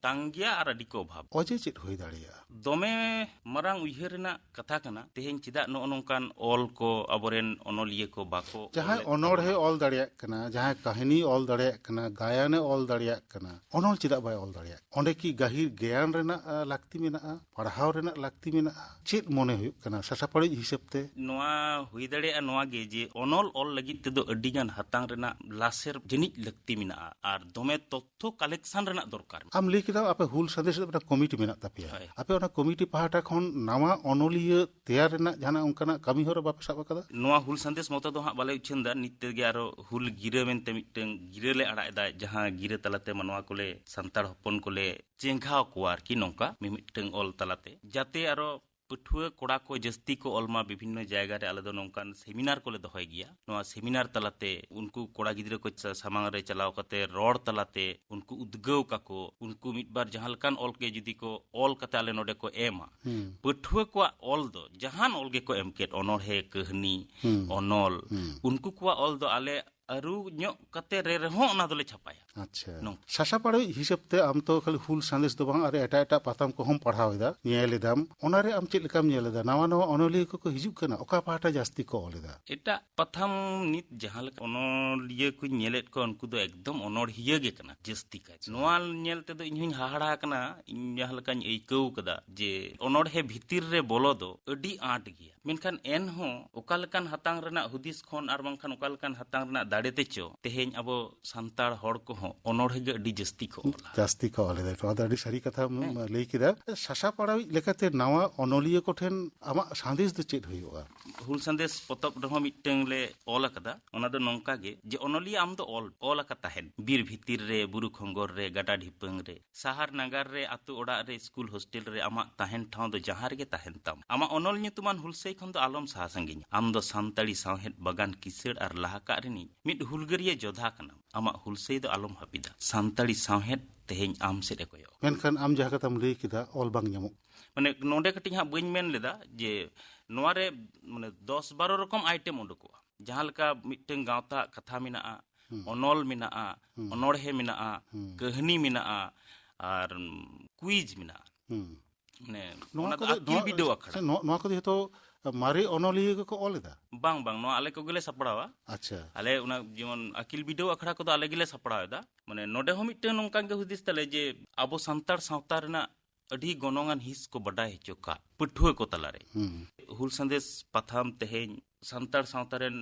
ᱛᱟᱝ ᱜᱮᱭᱟ ᱟᱨ ᱟᱹᱰᱤ ᱠᱚ ᱚᱵᱷᱟᱵᱽ᱾ ᱚᱡᱮ ᱪᱮᱫ ᱦᱩᱭ ᱫᱟᱲᱮᱭᱟᱜᱼᱟ? ᱫᱚᱢᱮ ᱢᱟᱨᱟᱝ ᱩᱭᱦᱟᱹᱨ ᱨᱮᱱᱟᱜ ᱠᱟᱛᱷᱟ ᱠᱟᱱᱟ᱾ ᱛᱮᱦᱮᱧ ᱪᱮᱫᱟᱜ ᱱᱚᱜᱼᱚ ᱱᱚᱝᱠᱟᱱ ᱚᱞ ᱠᱚ ᱟᱵᱚᱨᱮᱱ ᱚᱱᱚᱞᱤᱭᱟᱹ ᱠᱚ ᱵᱟᱠᱚ ᱡᱟᱦᱟᱸᱭ ᱚᱞᱮᱫ ᱚᱱᱚᱬᱦᱮ ᱛᱟᱵᱚᱱᱟ? ᱚᱞ ᱫᱟᱲᱮᱭᱟᱜ ᱠᱟᱱᱟ, ᱡᱟᱦᱟᱸᱭ ᱠᱟᱹᱦᱱᱤ ᱚᱞ ᱫᱟᱲᱮᱭᱟᱜ ᱠᱟᱱᱟ, ᱜᱟᱭᱟᱱᱮ ᱚᱞ ᱫᱟᱲᱮᱭᱟᱜ ᱠᱟᱱᱟ, ᱚᱱᱚᱞ ᱪᱮᱫᱟᱜ ᱵᱟᱭ ᱚᱞ ᱫᱟᱲᱮᱭᱟᱜ? ᱚᱸᱰᱮ ᱠᱤ ᱜᱟᱹᱦᱤᱨ ᱜᱮᱭᱟᱱ ᱨᱮᱱᱟᱜ, ᱟ, ᱞᱟᱹᱠᱛᱤ ᱢᱮᱱᱟᱜᱼᱟ? ᱯᱟᱲᱦᱟᱣ ᱨᱮᱱᱟᱜ ᱞᱟᱹᱠᱛᱤ ᱢᱮᱱᱟᱜᱼᱟ? ᱪᱮᱫ ᱢᱚᱱᱮ ᱦᱩᱭᱩᱜ ᱠᱟᱱᱟ ᱥᱟᱥᱟᱯᱟᱲᱤᱡ ᱦᱤᱥᱟᱹᱵ ᱛᱮ? ᱱᱚᱣᱟ ᱦᱩᱭ ᱫᱟᱲᱮᱭᱟᱜᱼᱟ ᱱᱚᱣᱟ ᱜᱮ ᱡᱮ ᱚᱱᱚᱞ ᱚᱞ ᱞᱟᱹᱜᱤᱫ ᱛᱮᱫᱚ ᱟᱹᱰᱤᱜᱟᱱ ᱦᱟᱛᱟᱝ ᱨᱮᱱᱟᱜ ᱞᱟᱥᱮᱨ ᱡᱟᱹᱱᱤᱡ ᱞᱟᱹᱠᱛᱤ ᱢᱮᱱᱟᱜᱼᱟ ᱟᱨ ᱫᱚᱢᱮ ᱛᱚᱛᱛᱷᱚ ᱠᱟᱞᱮᱠᱥᱚᱱ ᱨᱮᱱᱟᱜ ᱫᱚᱨᱠᱟᱨ ᱢᱮᱱᱟᱜᱼᱟ᱾ ᱟᱢ ᱞᱟᱹᱭ ᱠᱮᱫᱟᱢ ᱟᱯᱮ ᱦᱩᱞ ᱥᱟᱸᱫᱮᱥ ᱨᱮ ᱢᱤᱫᱴᱟᱝ ᱠᱚᱢᱤᱴᱤ ᱢᱮᱱᱟᱜ ᱛᱟᱯᱮᱭᱟ᱾ ᱦᱳᱭ᱾ ᱟᱯᱮ ᱚᱱᱟ ᱠᱚᱢᱤᱴᱤ ᱯᱟᱦᱴᱟ ᱠᱷᱚᱱ ᱱᱟᱣᱟ ᱚᱱᱚᱞᱤᱭᱟᱹ ᱛᱮᱭᱟᱨ ᱨᱮᱱᱟᱜ ᱡᱟᱦᱟᱱᱟᱜ ᱚᱱᱠᱟᱱᱟᱜ ᱠᱟᱹᱢᱤ ᱦᱚᱨᱟ ᱵᱟᱯᱮ ᱥᱟᱵ ᱟᱠᱟᱫᱟ? ᱱᱚᱣᱟ ᱦᱩᱞ ᱥᱟᱸᱫᱮᱥ ᱢᱚᱛᱚ ᱫᱚ ᱦᱟᱸᱜ ᱵᱟᱞᱮ ᱩᱪᱷᱟᱹᱱ ᱮᱫᱟ᱾ ᱱᱤᱛ ᱛᱮᱜᱮ ᱟᱨᱚ ᱦᱩᱞ ᱜᱤᱨᱟᱹ ᱢᱮᱱᱛᱮ ᱢᱤᱫᱴᱟᱝ ᱜᱤᱨᱟᱹ ᱞᱮ ᱟᱲᱟᱜ ᱮᱫᱟ, ᱡᱟᱦᱟᱸ ᱜᱤᱨᱟᱹ ᱛᱟᱞᱟᱛᱮ ᱢᱟᱱᱣᱟ ᱠᱚᱞᱮ, ᱥᱟᱱᱛᱟᱲ ᱦᱚᱯᱚᱱ ᱠᱚᱞᱮ ᱪᱮᱸᱜᱷᱟᱣ ᱠᱚᱣᱟ ᱟᱨᱠᱤ, ᱱᱚᱝᱠᱟ ᱢᱤᱢᱤᱫᱴᱟᱝ ᱚᱞ ᱛᱟᱞᱟᱛᱮ, ᱡᱟᱛᱮ ᱟᱨᱚ ᱯᱟᱹᱴᱷᱩᱣᱟᱹ ᱠᱚᱲᱟ ᱠᱚ ᱡᱟᱹᱥᱛᱤ ᱠᱚ ᱚᱞ ᱢᱟ᱾ ᱵᱤᱵᱷᱤᱱᱱᱚ ᱡᱟᱭᱜᱟ ᱨᱮ ᱟᱞᱮ ᱫᱚ ᱱᱚᱝᱠᱟᱱ ᱥᱮᱢᱤᱱᱟᱨ ᱠᱚᱞᱮ ᱫᱚᱦᱚᱭ ᱜᱮᱭᱟ᱾ ᱱᱚᱣᱟ ᱥᱮᱢᱤᱱᱟᱨ ᱛᱟᱞᱟᱛᱮ ᱩᱱᱠᱩ ᱠᱚᱲᱟ ᱜᱤᱫᱽᱨᱟᱹ ᱠᱚ ᱥᱟ-, ᱥᱟᱢᱟᱝ ᱨᱮ ᱪᱟᱞᱟᱣ ᱠᱟᱛᱮ ᱨᱚᱲ ᱛᱟᱞᱟᱛᱮ ᱩᱱᱠᱩ ᱩᱫᱽᱜᱟᱹᱣ ᱠᱟᱠᱚ, ᱩᱱᱠᱩ ᱢᱤᱫ ᱵᱟᱨ ᱡᱟᱦᱟᱸ ᱞᱮᱠᱟᱱ ᱚᱞ ᱜᱮ ᱡᱩᱫᱤ ᱠᱚ ᱚᱞ ᱠᱟᱛᱮ ᱟᱞᱮ ᱱᱚᱰᱮ ᱠᱚ ᱮᱢᱟ, ᱦᱩᱸ᱾ ᱯᱟᱹᱴᱷᱩᱣᱟᱹ ᱠᱚᱣᱟᱜ ᱚᱞ ᱫᱚ ᱡᱟᱦᱟᱱ ᱚᱞ ᱜᱮᱠᱚ ᱮᱢ ᱠᱮᱫ, ᱚᱱᱚᱬᱦᱮ, ᱠᱟᱹᱦᱱᱤ, ᱦᱩᱸ᱾ ᱚᱱᱚᱞ, ᱦᱩᱸ᱾ ᱩᱱᱠᱩ ᱠᱚᱣᱟᱜ ᱚᱞ ᱫᱚ ᱟᱞᱮ ᱟᱹᱨᱩ ᱧᱚᱜ ᱠᱟᱛᱮ ᱨᱮ ᱨᱮᱦᱚᱸ ᱚᱱᱟ ᱫᱚᱞᱮ ᱪᱷᱟᱯᱟᱭᱟ᱾ ᱟᱪᱪᱷᱟ᱾ ᱱᱚᱝᱠᱟ᱾ ᱥᱟᱥᱟᱯᱟᱲᱟᱣᱤᱡ ᱦᱤᱥᱟᱹᱵ ᱛᱮ ᱟᱢ ᱛᱚ ᱠᱷᱟᱹᱞᱤ ᱦᱩᱞ ᱥᱟᱸᱫᱮᱥ ᱫᱚ ᱵᱟᱝ, ᱟᱨ ᱮᱴᱟᱜ ᱮᱴᱟᱜ ᱯᱟᱛᱷᱟᱢ ᱠᱚᱦᱚᱸᱢ ᱯᱟᱲᱦᱟᱣ ᱮᱫᱟ, ᱧᱮᱞ ᱮᱫᱟᱢ, ᱚᱱᱟᱨᱮ ᱟᱢ ᱪᱮᱫ ᱞᱮᱠᱟᱢ ᱧᱮᱞ ᱮᱫᱟ? ᱱᱟᱣᱟ ᱱᱟᱣᱟ ᱚᱱᱚᱞᱤᱭᱟᱹ ᱠᱚᱠᱚ ᱦᱤᱡᱩᱜ ᱠᱟᱱᱟ, ᱚᱠᱟ ᱯᱟᱦᱴᱟ ᱡᱟᱹᱥᱛᱤ ᱠᱚ ᱚᱞ ᱮᱫᱟ? ᱮᱴᱟᱜ ᱯᱟᱛᱷᱟᱢ ᱱᱤᱛ ᱡᱟᱦᱟᱸ ᱞᱮᱠᱟ ᱚᱱᱚᱞᱤᱭᱟᱹ ᱠᱚᱧ ᱧᱮᱞᱮᱫ ᱠᱚᱣᱟ, ᱩᱱᱠᱩ ᱫᱚ ᱮᱠᱫᱚᱢ ᱚᱱᱚᱲᱦᱤᱭᱟᱹ ᱜᱮ ᱠᱟᱱᱟ ᱡᱟᱹᱥᱛᱤ ᱠᱟᱭ᱾ ᱱᱚᱣᱟ ᱧᱮᱞ ᱛᱮᱫᱚ ᱤᱧ ᱦᱚᱧ ᱦᱟᱦᱟᱲᱟ ᱟᱠᱟᱱᱟ᱾ ᱤᱧ ᱡᱟᱦᱟᱸ ᱞᱮᱠᱟᱧ ᱟᱹᱭᱠᱟᱹᱣ ᱠᱟᱫᱟ ᱡᱮ ᱚᱱᱚᱲᱦᱮ ᱵᱷᱤᱛᱤᱨ ᱨᱮ ᱵᱚᱞᱚ ᱫᱚ ᱟᱹᱰᱤ ᱟᱸᱴ ᱜᱮᱭᱟ, ᱢᱮᱱᱠᱷᱟᱱ ᱮᱱᱦᱚᱸ ᱚᱠᱟ ᱞᱮᱠᱟᱱ ᱦᱟᱛᱟᱝ ᱨᱮᱱᱟᱜ ᱦᱩᱫᱤᱥ ᱠᱷᱚᱱ ᱟᱨ ᱵᱟᱝᱠᱷᱟᱱ ᱚᱠᱟ ᱞᱮᱠᱟᱱ ᱦᱟᱛᱟᱝ ᱨᱮᱱᱟᱜ ᱫᱟᱲᱮ ᱛᱮᱪᱚ ᱛᱮᱦᱮᱧ ᱟᱵᱚ ᱥᱟᱱᱛᱟᱲ ᱦᱚᱲ ᱠᱚᱦᱚᱸ ᱚᱱᱚᱲᱦᱮ ᱜᱮ ᱟᱹᱰᱤ ᱡᱟᱹᱥᱛᱤ ᱠᱚ ᱚᱞᱟ᱾ ᱡᱟᱹᱥᱛᱤ ᱠᱚ ᱚᱞ ᱮᱫᱟ, ᱱᱚᱣᱟ ᱫᱚ ᱟᱹᱰᱤ ᱥᱟᱹᱨᱤ ᱠᱟᱛᱷᱟᱢ ᱦᱮᱸ᱾ ᱞᱟᱹᱭ ᱠᱮᱫᱟ᱾ ᱥᱟᱥᱟᱯᱟᱲᱟᱣᱤᱡ ᱞᱮᱠᱟᱛᱮ ᱱᱟᱣᱟ ᱚᱱᱚᱞᱤᱭᱟᱹ ᱠᱚᱴᱷᱮᱱ ᱟᱢᱟᱜ ᱥᱟᱸᱫᱮᱥ ᱫᱚ ᱪᱮᱫ ᱦᱩᱭᱩᱜᱼᱟ? ᱦᱩᱞ ᱥᱟᱸᱫᱮᱥ ᱯᱚᱛᱚᱵ ᱨᱮᱦᱚᱸ ᱢᱤᱫᱴᱟᱝ ᱞᱮ ᱚᱞ ᱟᱠᱟᱫᱟ᱾ ᱚᱱᱟ ᱫᱚ ᱱᱚᱝᱠᱟ ᱜᱮ ᱡᱮ ᱚᱱᱚᱞᱤᱭᱟᱹ ᱟᱢ ᱫᱚ ᱚᱞ, ᱚᱞ ᱟᱠᱟ ᱛᱟᱦᱮᱱ, ᱵᱤᱨ ᱵᱷᱤᱛᱤᱨ ᱨᱮ, ᱵᱩᱨᱩ ᱠᱷᱚᱸᱜᱚᱨ ᱨᱮ, ᱜᱟᱰᱟ ᱰᱷᱤᱯᱟᱹᱝ ᱨᱮ, ᱥᱟᱦᱟᱨ ᱱᱟᱜᱟᱨ ᱨᱮ, ᱟᱛᱳ ᱚᱲᱟᱜ ᱨᱮ, ᱥᱠᱩᱞ ᱦᱳᱥᱴᱮᱞ ᱨᱮ, ᱟᱢᱟᱜ ᱛᱟᱦᱮᱱ ᱴᱷᱟᱶ ᱫᱚ ᱡᱟᱦᱟᱸ ᱨᱮᱜᱮ ᱛᱟᱦᱮᱱ ᱛᱟᱢ, ᱟᱢᱟᱜ ᱚᱱᱚᱞ ᱧᱩᱛᱩᱢᱟᱱ ᱦᱩᱞᱥᱟᱹᱭ ᱠᱷᱚᱱ ᱫᱚ ᱟᱞᱚᱢ ᱥᱟᱦᱟ ᱥᱟᱺᱜᱤᱧᱟ᱾ ᱟᱢ ᱫᱚ ᱥᱟᱱᱛᱟᱲᱤ ᱥᱟᱶᱦᱮᱫ ᱵᱟᱜᱟᱱ ᱠᱤᱥᱟᱹᱲ ᱟᱨ ᱞᱟᱦᱟ ᱠᱟᱜ ᱨᱤᱱᱤᱡ ᱢᱤᱫ ᱦᱩᱞᱜᱟᱹᱨᱤᱭᱟᱹ ᱡᱚᱫᱷᱟ ᱠᱟᱱᱟᱢ᱾ ᱟᱢᱟᱜ ᱦᱩᱞᱥᱟᱹᱭ ᱫᱚ ᱟᱞᱚᱢ ᱦᱟᱹᱯᱤᱫᱟ᱾ ᱥᱟᱱᱛᱟᱲᱤ ᱥᱟᱶᱦᱮᱫ ᱛᱮᱦᱮᱧ ᱟᱢ ᱥᱮᱫ ᱮ ᱠᱚᱭᱚᱜ᱾ ᱢᱮᱱᱠᱷᱟᱱ ᱟᱢ ᱡᱟᱦᱟᱸ ᱠᱟᱛᱷᱟᱢ ᱞᱟᱹᱭ ᱠᱮᱫᱟ, ᱚᱞ ᱵᱟᱝ ᱧᱟᱢᱚᱜ᱾ ᱢᱟᱱᱮ, ᱱᱚᱰᱮ ᱠᱟᱹᱴᱤᱡ ᱦᱟᱸᱜ ᱵᱟᱹᱧ ᱢᱮᱱ ᱞᱮᱫᱟ ᱡᱮ ᱱᱚᱣᱟ ᱨᱮ, ᱢᱟᱱᱮ, ᱫᱚᱥ ᱵᱟᱨᱚ ᱨᱚᱠᱚᱢ ᱟᱭᱴᱮᱢ ᱩᱰᱩᱠᱚᱜᱼᱟ᱾ ᱡᱟᱦᱟᱸ ᱞᱮᱠᱟ ᱢᱤᱫᱴᱟᱝ ᱜᱟᱶᱛᱟ ᱠᱟᱛᱷᱟ ᱢᱮᱱᱟᱜᱼᱟ, ᱦᱩᱸ᱾ ᱚᱱᱚᱞ ᱢᱮᱱᱟᱜᱼᱟ, ᱦᱩᱸ᱾ ᱚᱱᱚᱬᱦᱮ ᱢᱮᱱᱟᱜᱼᱟ, ᱦᱩᱸ᱾ ᱠᱟᱹᱦᱱᱤ ᱢᱮᱱᱟᱜᱼᱟ, ᱟᱨ ᱠᱩᱭᱤᱡᱽ ᱢᱮᱱᱟᱜᱼᱟ᱾ ᱦᱩᱸ᱾ ᱢᱟᱱᱮ, ᱱᱚᱣᱟ ᱚᱱᱟ ᱫᱚ ᱠᱚᱫᱚ, ᱟᱹᱠᱤᱞ ᱱᱚᱣᱟ, ᱵᱤᱰᱟᱹᱣ ᱟᱠᱷᱲᱟ᱾ ᱥᱮ ᱱᱚᱣᱟ, ᱱᱚᱣᱟ ᱠᱚᱫᱚ ᱡᱷᱚᱛᱚ ᱢᱟᱨᱮ ᱚᱱᱚᱞᱤᱭᱟᱹ ᱜᱮᱠᱚ ᱚᱞ ᱮᱫᱟ? ᱵᱟᱝ, ᱵᱟᱝ, ᱱᱚᱣᱟ ᱟᱞᱮ ᱠᱚᱜᱮᱞᱮ ᱥᱟᱯᱲᱟᱣᱟ᱾ ᱟᱪᱪᱷᱟ᱾ ᱟᱞᱮ ᱚᱱᱟ ᱡᱮᱢᱚᱱ ᱟᱹᱠᱤᱞ ᱵᱤᱰᱟᱹᱣ ᱟᱠᱷᱲᱟ ᱠᱚᱫᱚ ᱟᱞᱮ ᱜᱮᱞᱮ ᱥᱟᱯᱲᱟᱣ ᱮᱫᱟ᱾ ᱢᱟᱱᱮ, ᱱᱚᱰᱮ ᱦᱚᱸ ᱢᱤᱫᱴᱟᱝ ᱱᱚᱝᱠᱟᱱ ᱜᱮ ᱦᱩᱫᱤᱥ ᱛᱟᱞᱮ ᱡᱮ ᱟᱵᱚ ᱥᱟᱱᱛᱟᱲ ᱥᱟᱶᱛᱟ ᱨᱮᱱᱟᱜ ᱟᱹᱰᱤ ᱜᱚᱱᱚᱝᱟᱱ ᱦᱤᱸᱥ ᱠᱚ ᱵᱟᱰᱟᱭ ᱦᱚᱪᱚ ᱠᱟᱜ ᱯᱟᱹᱴᱷᱩᱣᱟᱹ ᱠᱚ ᱛᱟᱞᱟᱨᱮ᱾ ᱦᱩᱸ᱾ ᱦᱩᱞ ᱥᱟᱸᱫᱮᱥ ᱯᱟᱛᱷᱟᱢ ᱛᱮᱦᱮᱧ ᱥᱟᱱᱛᱟᱲ ᱥᱟᱶᱛᱟ ᱨᱮᱱ,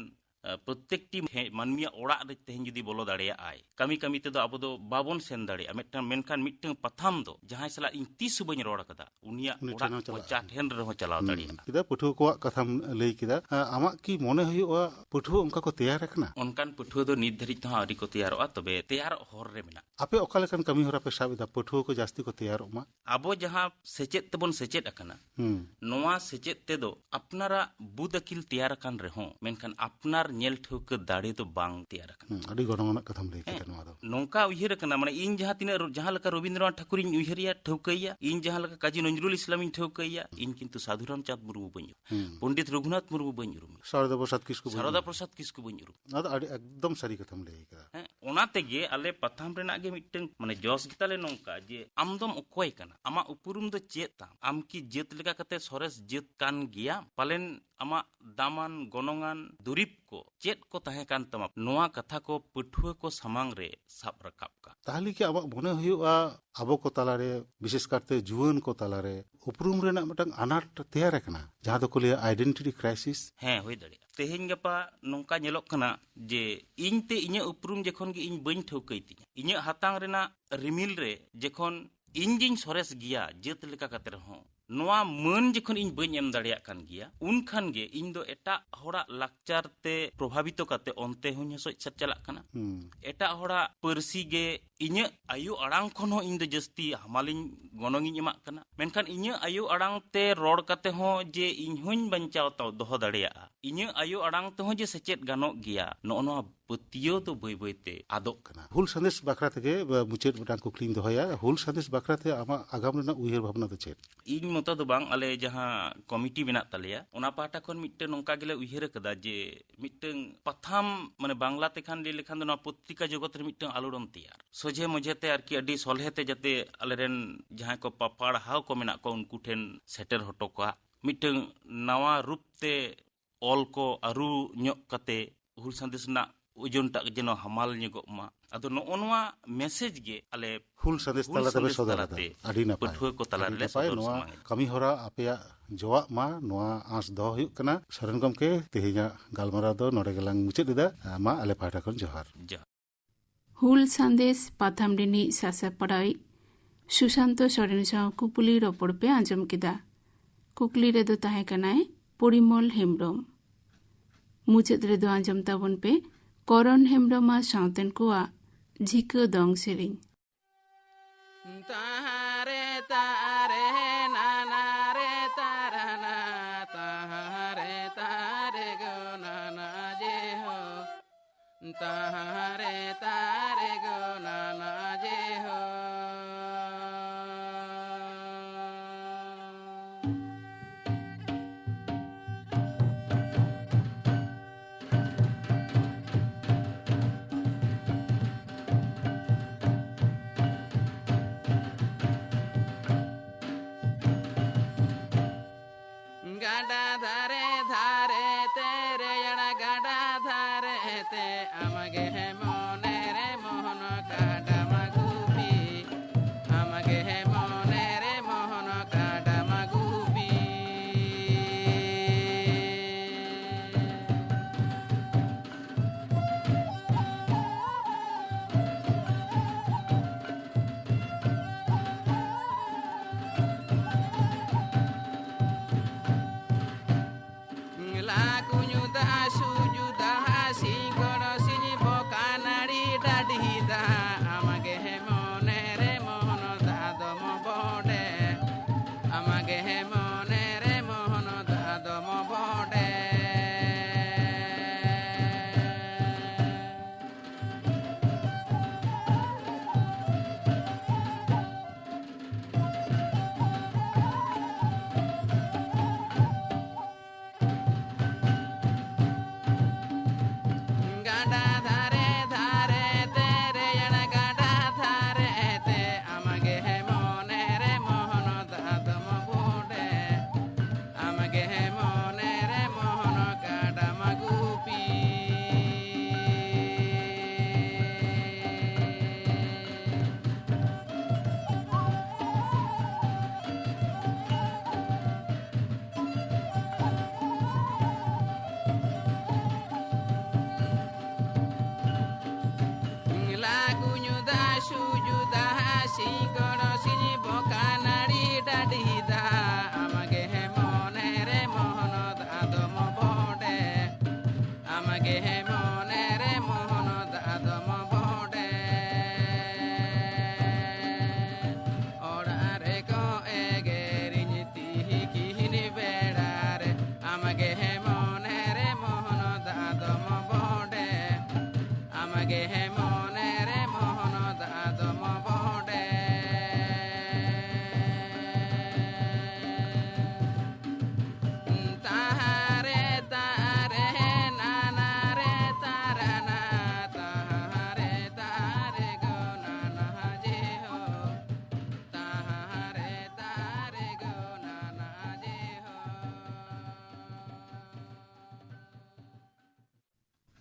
ᱟ, ᱯᱨᱚᱛᱮᱠᱴᱤ ᱦᱮ-, ᱢᱟᱹᱱᱢᱤᱭᱟᱜ ᱚᱲᱟᱜ ᱨᱮ ᱛᱮᱦᱮᱧ ᱡᱩᱫᱤ ᱵᱚᱞᱚ ᱫᱟᱲᱮᱭᱟᱜᱼᱟᱭ, ᱠᱟᱹᱢᱤ ᱠᱟᱹᱢᱤ ᱛᱮᱫᱚ ᱟᱵᱚ ᱫᱚ ᱵᱟᱵᱚᱱ ᱥᱮᱱ ᱫᱟᱲᱮᱭᱟᱜᱼᱟ᱾ ᱢᱤᱫᱴᱟᱝ, ᱢᱮᱱᱠᱷᱟᱱ ᱢᱤᱫᱴᱟᱝ ᱯᱟᱛᱷᱟᱢ ᱫᱚ ᱡᱟᱦᱟᱸᱭ ᱥᱟᱞᱟᱜ ᱤᱧ ᱛᱤᱥ ᱦᱚᱸ ᱵᱟᱹᱧ ᱨᱚᱲ ᱟᱠᱟᱫᱟ, ᱩᱱᱤᱭᱟᱜ ᱩᱱᱤ ᱚᱲᱟᱜ ᱴᱷᱮᱱ ᱦᱚᱸ ᱪᱟᱞᱟᱜᱼᱟ᱾ ᱢᱚᱪᱟ ᱴᱷᱮᱱ ᱨᱮᱦᱚᱸ ᱪᱟᱞᱟᱣ ᱦᱩᱸ᱾ ᱫᱟᱲᱮᱭᱟᱜᱼᱟ᱾ ᱪᱮᱫᱟᱜ, ᱯᱟᱹᱴᱷᱩᱣᱟᱹ ᱠᱚᱣᱟᱜ ᱠᱟᱛᱷᱟᱢ ᱞᱟᱹᱭ ᱠᱮᱫᱟ᱾ ᱟ, ᱟᱢᱟᱜ ᱠᱤ ᱢᱚᱱᱮ ᱦᱩᱭᱩᱜᱼᱟ ᱯᱟᱹᱴᱷᱩᱣᱟᱹ ᱚᱱᱠᱟ ᱠᱚ ᱛᱮᱭᱟᱨ ᱟᱠᱟᱱᱟ? ᱚᱱᱠᱟᱱ ᱯᱟᱹᱴᱷᱩᱣᱟᱹ ᱫᱚ ᱱᱤᱛ ᱫᱷᱟᱹᱨᱤᱡ ᱛᱮᱦᱚᱸ ᱟᱹᱣᱨᱤ ᱠᱚ ᱛᱮᱭᱟᱨᱚᱜᱼᱟ, ᱛᱚᱵᱮ ᱛᱮᱭᱟᱨᱚᱜ ᱦᱚᱨ ᱨᱮ ᱢᱮᱱᱟᱜᱼᱟ᱾ ᱟᱯᱮ ᱚᱠᱟ ᱞᱮᱠᱟᱱ ᱠᱟᱹᱢᱤ ᱦᱚᱨᱟ ᱯᱮ ᱥᱟᱵ ᱮᱫᱟ ᱯᱟᱹᱴᱷᱩᱣᱟᱹ ᱠᱚ ᱡᱟᱹᱥᱛᱤ ᱠᱚ ᱛᱮᱭᱟᱨᱚᱜ ᱢᱟ? ᱟᱵᱚ ᱡᱟᱦᱟᱸ ᱥᱮᱪᱮᱫ ᱛᱮᱵᱚᱱ ᱥᱮᱪᱮᱫ ᱟᱠᱟᱱᱟ, ᱦᱩᱸ᱾ ᱱᱚᱣᱟ ᱥᱮᱪᱮᱫ ᱛᱮᱫᱚ ᱟᱯᱱᱟᱨᱟᱜ ᱵᱩᱫ ᱟᱹᱠᱤᱞ ᱛᱮᱭᱟᱨ ᱟᱠᱟᱱ ᱨᱮᱦᱚᱸ, ᱢᱮᱱᱠᱷᱟᱱ ᱟᱯᱱᱟᱨ ᱧᱮᱞ ᱴᱷᱟᱹᱣᱠᱟᱹ ᱫᱟᱲᱮ ᱫᱚ ᱵᱟᱝ ᱛᱮᱭᱟᱨ ᱟᱠᱟᱱᱟ᱾ ᱦᱩᱸ, ᱟᱹᱰᱤ ᱜᱚᱱᱚᱝ ᱟᱱᱟᱜ ᱠᱟᱛᱷᱟᱢ ᱞᱟᱹᱭ ᱠᱮᱫᱟ ᱱᱚᱣᱟ ᱫᱚ᱾ ᱱᱚᱝᱠᱟ ᱩᱭᱦᱟᱹᱨ ᱟᱠᱟᱱᱟ, ᱢᱟᱱᱮ, ᱤᱧ ᱡᱟᱦᱟᱸ ᱛᱤᱱᱟᱹᱜ ᱨᱚ-, ᱡᱟᱦᱟᱸ ᱞᱮᱠᱟ ᱨᱚᱵᱤᱱᱫᱨᱚᱱᱟᱛᱷ ᱴᱷᱟᱹᱠᱩᱨᱤᱧ ᱩᱭᱦᱟᱹᱨᱮᱭᱟ, ᱴᱷᱟᱹᱣᱠᱟᱹᱭᱮᱭᱟ, ᱤᱧ ᱡᱟᱦᱟᱸ ᱞᱮᱠᱟ ᱠᱟᱡᱤ ᱱᱚᱡᱽᱨᱩᱞ ᱤᱥᱞᱟᱢᱤᱧ ᱴᱷᱟᱹᱣᱠᱟᱹᱭᱮᱭᱟ, ᱤᱧ ᱠᱤᱱᱛᱩ ᱥᱟᱫᱷᱩᱨᱟᱢ ᱪᱟᱸᱫᱽ ᱢᱩᱨᱢᱩ ᱵᱟᱹᱧ ᱩᱨᱩᱢᱟ᱾ ᱦᱩᱸ᱾ ᱯᱚᱱᱰᱤᱛ ᱨᱚᱜᱷᱩᱱᱟᱛᱷ ᱢᱩᱨᱢᱩ ᱵᱟᱹᱧ ᱩᱨᱩᱢᱟ᱾ ᱥᱟᱨᱚᱫᱟ ᱯᱨᱚᱥᱟᱫᱽ ᱠᱤᱥᱠᱩ ᱵᱟᱹᱧ ᱥᱟᱨᱚᱫᱟ ᱩᱨᱩᱢᱟ᱾ ᱯᱨᱚᱥᱟᱫᱽ ᱠᱤᱥᱠᱩ ᱵᱟᱹᱧ ᱩᱨᱩᱢᱟ᱾ ᱱᱚᱣᱟ ᱫᱚ ᱟᱹᱰᱤ ᱮᱠᱫᱚᱢ ᱥᱟᱹᱨᱤ ᱠᱟᱛᱷᱟᱢ ᱞᱟᱹᱭ ᱠᱟᱫᱟ᱾ ᱦᱮᱸ, ᱚᱱᱟ ᱛᱮᱜᱮ ᱟᱞᱮ ᱯᱟᱛᱷᱟᱢ ᱨᱮᱱᱟᱜ ᱜᱮ ᱢᱤᱫᱴᱟᱝ, ᱢᱟᱱᱮ, ᱡᱚᱥ ᱜᱮᱛᱟᱞᱮ ᱱᱚᱝᱠᱟ ᱡᱮ, ᱟᱢ ᱫᱚᱢ ᱚᱠᱚᱭ ᱠᱟᱱᱟ? ᱟᱢᱟᱜ ᱩᱯᱨᱩᱢ ᱫᱚ ᱪᱮᱫ ᱛᱟᱢ? ᱟᱢ ᱠᱤ ᱡᱟᱹᱛ ᱞᱮᱠᱟ ᱠᱟᱛᱮ ᱥᱚᱨᱮᱥ ᱡᱟᱹᱛ ᱠᱟᱱ ᱜᱮᱭᱟᱢ? ᱯᱟᱞᱮᱱ ᱟᱢᱟᱜ ᱫᱟᱢᱟᱱ ᱜᱚᱱᱚᱝᱟᱱ ᱫᱩᱨᱤᱵᱽ ᱠᱚ ᱪᱮᱫ ᱠᱚ ᱛᱟᱦᱮᱸ ᱠᱟᱱ ᱛᱟᱢᱟ? ᱱᱚᱣᱟ ᱠᱟᱛᱷᱟ ᱠᱚ ᱯᱟᱹᱴᱷᱩᱣᱟᱹ ᱠᱚ ᱥᱟᱢᱟᱝ ᱨᱮ ᱥᱟᱵ ᱨᱟᱠᱟᱵ ᱠᱟᱜ᱾ ᱛᱟᱦᱞᱮ ᱠᱤ ᱟᱢᱟᱜ ᱢᱚᱱᱮ ᱦᱩᱭᱩᱜᱼᱟ, ᱟᱵᱚ ᱠᱚ ᱛᱟᱞᱟᱨᱮ, ᱵᱤᱥᱮᱥ ᱠᱟᱨᱛᱮ ᱡᱩᱣᱟᱹᱱ ᱠᱚ ᱛᱟᱞᱟᱨᱮ ᱩᱯᱨᱩᱢ ᱨᱮᱱᱟᱜ ᱢᱤᱫᱴᱟᱝ ᱟᱱᱟᱴ ᱛᱮᱭᱟᱨ ᱟᱠᱟᱱᱟ, ᱡᱟᱦᱟᱸ ᱫᱚᱠᱚ ᱞᱟᱹᱭᱟ identity crisis? ᱦᱮᱸ, ᱦᱩᱭ ᱫᱟᱲᱮᱭᱟᱜᱼᱟ᱾ ᱛᱮᱦᱮᱧ ᱜᱟᱯᱟ ᱱᱚᱝᱠᱟ ᱧᱮᱞᱚᱜ ᱠᱟᱱᱟ ᱡᱮ ᱤᱧ ᱛᱮ ᱤᱧᱟᱹᱜ ᱩᱯᱨᱩᱢ ᱡᱚᱠᱷᱚᱱ ᱜᱮ ᱤᱧ ᱵᱟᱹᱧ ᱴᱷᱟᱹᱣᱠᱟᱹᱭ ᱛᱤᱧᱟ, ᱤᱧᱟᱹᱜ ᱦᱟᱛᱟᱝ ᱨᱮᱱᱟᱜ ᱨᱤᱢᱤᱞ ᱨᱮ ᱡᱚᱠᱷᱚᱱ ᱤᱧ ᱜᱤᱧ ᱥᱚᱨᱮᱥ ᱜᱮᱭᱟ ᱡᱟᱹᱛ ᱞᱮᱠᱟ ᱠᱟᱛᱮ ᱨᱮᱦᱚᱸ, ᱱᱚᱣᱟ ᱢᱟᱹᱱ ᱡᱚᱠᱷᱚᱱ ᱤᱧ ᱵᱟᱹᱧ ᱮᱢ ᱫᱟᱲᱮᱭᱟᱜ ᱠᱟᱱ ᱜᱮᱭᱟ, ᱩᱱ ᱠᱷᱟᱱ ᱜᱮ ᱤᱧ ᱫᱚ ᱮᱴᱟᱜ ᱦᱚᱲᱟᱜ ᱞᱟᱠᱪᱟᱨ ᱛᱮ ᱯᱨᱚᱵᱷᱟᱵᱤᱛᱚ ᱠᱟᱛᱮ ᱚᱱᱛᱮ ᱦᱚᱸᱧ ᱦᱚᱥᱚᱡ ᱥᱮᱫ ᱪᱟᱞᱟᱜ ᱠᱟᱱᱟ᱾ ᱦᱩᱸ᱾ ᱮᱴᱟᱜ ᱦᱚᱲᱟᱜ ᱯᱟᱹᱨᱥᱤ ᱜᱮ ᱤᱧᱟᱹᱜ ᱟᱭᱳ ᱟᱲᱟᱝ ᱠᱷᱚᱱ ᱦᱚᱸ ᱤᱧ ᱫᱚ ᱡᱟᱹᱥᱛᱤ ᱦᱟᱢᱟᱞᱤᱧ ᱜᱚᱱᱚᱝ ᱤᱧ ᱮᱢᱟᱜ ᱠᱟᱱᱟ᱾ ᱢᱮᱱᱠᱷᱟᱱ ᱤᱧᱟᱹᱜ ᱟᱭᱳ ᱟᱲᱟᱝ ᱛᱮ ᱨᱚᱲ ᱠᱟᱛᱮ ᱦᱚᱸ ᱡᱮ ᱤᱧ ᱦᱚᱸᱧ ᱵᱟᱧᱪᱟᱣ ᱛᱟᱣ-, ᱫᱚᱦᱚ ᱫᱟᱲᱮᱭᱟᱜᱼᱟ, ᱤᱧᱟᱹᱜ ᱟᱭᱳ ᱟᱲᱟᱝ ᱛᱮᱦᱚᱸ ᱡᱮ ᱥᱮᱪᱮᱫ ᱜᱟᱱᱚᱜ ᱜᱮᱭᱟ, ᱱᱚᱜᱼᱚ ᱱᱚᱣᱟ ᱯᱟᱹᱛᱭᱟᱹᱣ ᱫᱚ ᱵᱟᱹᱭ ᱵᱟᱹᱭ ᱛᱮ ᱟᱫᱚᱜ ᱠᱟᱱᱟ᱾ ᱦᱩᱞ ᱥᱟᱸᱫᱮᱥ ᱵᱟᱠᱷᱨᱟ ᱛᱮᱜᱮ, ᱵᱟ, ᱢᱩᱪᱟᱹᱫ ᱢᱤᱫᱴᱟᱝ ᱠᱩᱠᱞᱤᱧ ᱫᱚᱦᱚᱭᱟ, ᱦᱩᱞ ᱥᱟᱸᱫᱮᱥ ᱵᱟᱠᱷᱨᱟ ᱛᱮ ᱟᱢᱟᱜ ᱟᱜᱟᱢ ᱨᱮᱱᱟᱜ ᱩᱭᱦᱟᱹᱨ ᱵᱷᱟᱵᱽᱱᱟ ᱫᱚ ᱪᱮᱫ? ᱤᱧ ᱢᱚᱛᱚ ᱫᱚ ᱵᱟᱝ, ᱟᱞᱮ ᱡᱟᱦᱟᱸ ᱠᱚᱢᱤᱴᱤ ᱢᱮᱱᱟᱜ ᱛᱟᱞᱮᱭᱟ, ᱚᱱᱟ ᱯᱟᱦᱴᱟ ᱠᱷᱚᱱ ᱢᱤᱫᱴᱟᱝ ᱱᱚᱝᱠᱟ ᱜᱮᱞᱮ ᱩᱭᱦᱟᱹᱨ ᱟᱠᱟᱫᱟ ᱡᱮ ᱢᱤᱫᱴᱟᱝ ᱯᱟᱛᱷᱟᱢ, ᱢᱟᱱᱮ, ᱵᱟᱝᱞᱟ ᱛᱮᱠᱷᱟᱱ ᱞᱟᱹᱭ ᱞᱮᱠᱷᱟᱱ ᱫᱚ ᱱᱚᱣᱟ ᱯᱚᱛᱨᱤᱠᱟ ᱡᱚᱜᱚᱛ ᱨᱮ ᱢᱤᱫᱴᱟᱝ ᱟᱞᱳᱲᱚᱱ ᱛᱮᱭᱟᱨ, ᱥᱚᱡᱷᱮ ᱢᱚᱡᱷᱮ ᱛᱮ ᱟᱨᱠᱤ, ᱟᱹᱰᱤ ᱥᱚᱞᱦᱮ ᱛᱮ ᱡᱟᱛᱮ ᱟᱞᱮᱨᱮᱱ ᱡᱟᱦᱟᱸᱭ ᱠᱚ ᱯᱟ-, ᱯᱟᱲᱦᱟᱣ ᱠᱚ ᱢᱮᱱᱟᱜ ᱠᱚᱣᱟ ᱩᱱᱠᱩ ᱴᱷᱮᱱ ᱥᱮᱴᱮᱨ ᱦᱚᱴᱚ ᱠᱟᱜ, ᱢᱤᱫᱴᱟᱝ ᱱᱟᱣᱟ ᱨᱩᱯ ᱛᱮ ᱚᱞ ᱠᱚ ᱟᱹᱨᱩ ᱧᱚᱜ ᱠᱟᱛᱮ ᱦᱩᱞ ᱥᱟᱸᱫᱮᱥ ᱨᱮᱱᱟᱜ ᱳᱡᱚᱱ ᱴᱟᱜ ᱡᱮᱱᱚ ᱦᱟᱢᱟᱞ ᱧᱚᱜᱚᱜ ᱢᱟ᱾ ᱟᱫᱚ ᱱᱚᱜᱼᱚ ᱱᱚᱣᱟ ᱢᱮᱥᱮᱡᱽ ᱜᱮ ᱟᱞᱮ ᱦᱩᱞ ᱥᱟᱸᱫᱮᱥ ᱦᱩᱞ ᱛᱟᱞᱟ ᱛᱮᱯᱮ ᱥᱟᱸᱫᱮᱥ ᱥᱚᱫᱚᱨ ᱛᱟᱞᱟᱛᱮ ᱮᱫᱟ᱾ ᱟᱹᱰᱤ ᱱᱟᱯᱟᱭ᱾ ᱯᱟᱹᱴᱷᱩᱣᱟᱹ ᱠᱚ ᱛᱟᱞᱟ ᱟᱹᱰᱤ ᱨᱮᱞᱮ ᱱᱟᱯᱟᱭ᱾ ᱥᱚᱫᱚᱨ ᱱᱚᱣᱟ ᱥᱟᱢᱟᱝ ᱮᱫᱟ᱾ ᱠᱟᱹᱢᱤ ᱦᱚᱨᱟ ᱟᱯᱮᱭᱟᱜ ᱡᱚᱣᱟᱜ ᱢᱟ, ᱱᱚᱣᱟ ᱟᱸᱥ ᱫᱚᱦᱚ ᱦᱩᱭᱩᱜ ᱠᱟᱱᱟ᱾ ᱥᱚᱨᱮᱱ ᱜᱚᱢᱠᱮ, ᱛᱮᱦᱮᱧᱟᱜ ᱜᱟᱞᱢᱟᱨᱟᱣ ᱫᱚ ᱱᱚᱰᱮ ᱜᱮᱞᱟᱝ ᱢᱩᱪᱟᱹᱫ ᱮᱫᱟ᱾ ᱢᱟ, ᱟᱞᱮ ᱯᱟᱦᱴᱟ ᱠᱷᱚᱱ ᱡᱚᱦᱟᱨ᱾ ᱡᱚᱦᱟᱨ᱾ ᱦᱩᱞ ᱥᱟᱸᱫᱮᱥ ᱯᱟᱛᱷᱟᱢ ᱨᱤᱱᱤᱡ ᱥᱟᱥᱟᱯᱲᱟᱣᱤᱡ ᱥᱩᱥᱟᱱᱛᱚ ᱥᱚᱨᱮᱱ ᱥᱟᱶ ᱠᱩᱯᱩᱞᱤ ᱨᱚᱯᱚᱲ ᱯᱮ ᱟᱸᱡᱚᱢ ᱠᱮᱫᱟ᱾ ᱠᱩᱠᱞᱤ ᱨᱮᱫᱚ ᱛᱟᱦᱮᱸ ᱠᱟᱱᱟᱭ ᱯᱚᱨᱤᱢᱚᱞ ᱦᱮᱢᱵᱽᱨᱚᱢ᱾ ᱢᱩᱪᱟᱹᱫ ᱨᱮᱫᱚ ᱟᱸᱡᱚᱢ ᱛᱟᱵᱚᱱ ᱯᱮ ᱠᱚᱨᱚᱱ ᱦᱮᱢᱵᱽᱨᱚᱢ ᱟᱨ ᱥᱟᱶᱛᱮᱱ ᱠᱚᱣᱟᱜ ᱡᱷᱤᱠᱟᱹ ᱫᱚᱝ ᱥᱮᱨᱮᱧ᱾ ᱛᱟᱦᱟᱨᱮ ᱛᱟᱨᱮ ᱱᱟᱱᱟ ᱨᱮ ᱛᱟᱨᱟᱱᱟ, ᱛᱟᱦᱟᱨᱮ ᱛᱟᱨᱮ ᱜᱚ ᱱᱟᱱᱟ ᱡᱮ᱾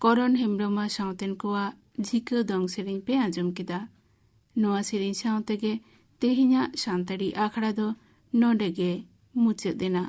ᱠᱚᱨᱚᱱ ᱦᱮᱢᱵᱽᱨᱚᱢ ᱟᱜ ᱥᱟᱶᱛᱮᱱ ᱠᱚᱣᱟᱜ ᱡᱷᱤᱠᱟᱹ ᱫᱚᱝ ᱥᱮᱨᱮᱧ ᱯᱮ ᱟᱸᱡᱚᱢ ᱠᱮᱫᱟ᱾ ᱱᱚᱣᱟ ᱥᱮᱨᱮᱧ ᱥᱟᱶ ᱛᱮᱜᱮ ᱛᱮᱦᱮᱧᱟᱜ ᱥᱟᱱᱛᱟᱲᱤ ᱟᱠᱷᱲᱟ ᱫᱚ ᱱᱚᱰᱮ ᱜᱮ ᱢᱩᱪᱟᱹᱫ ᱮᱱᱟ᱾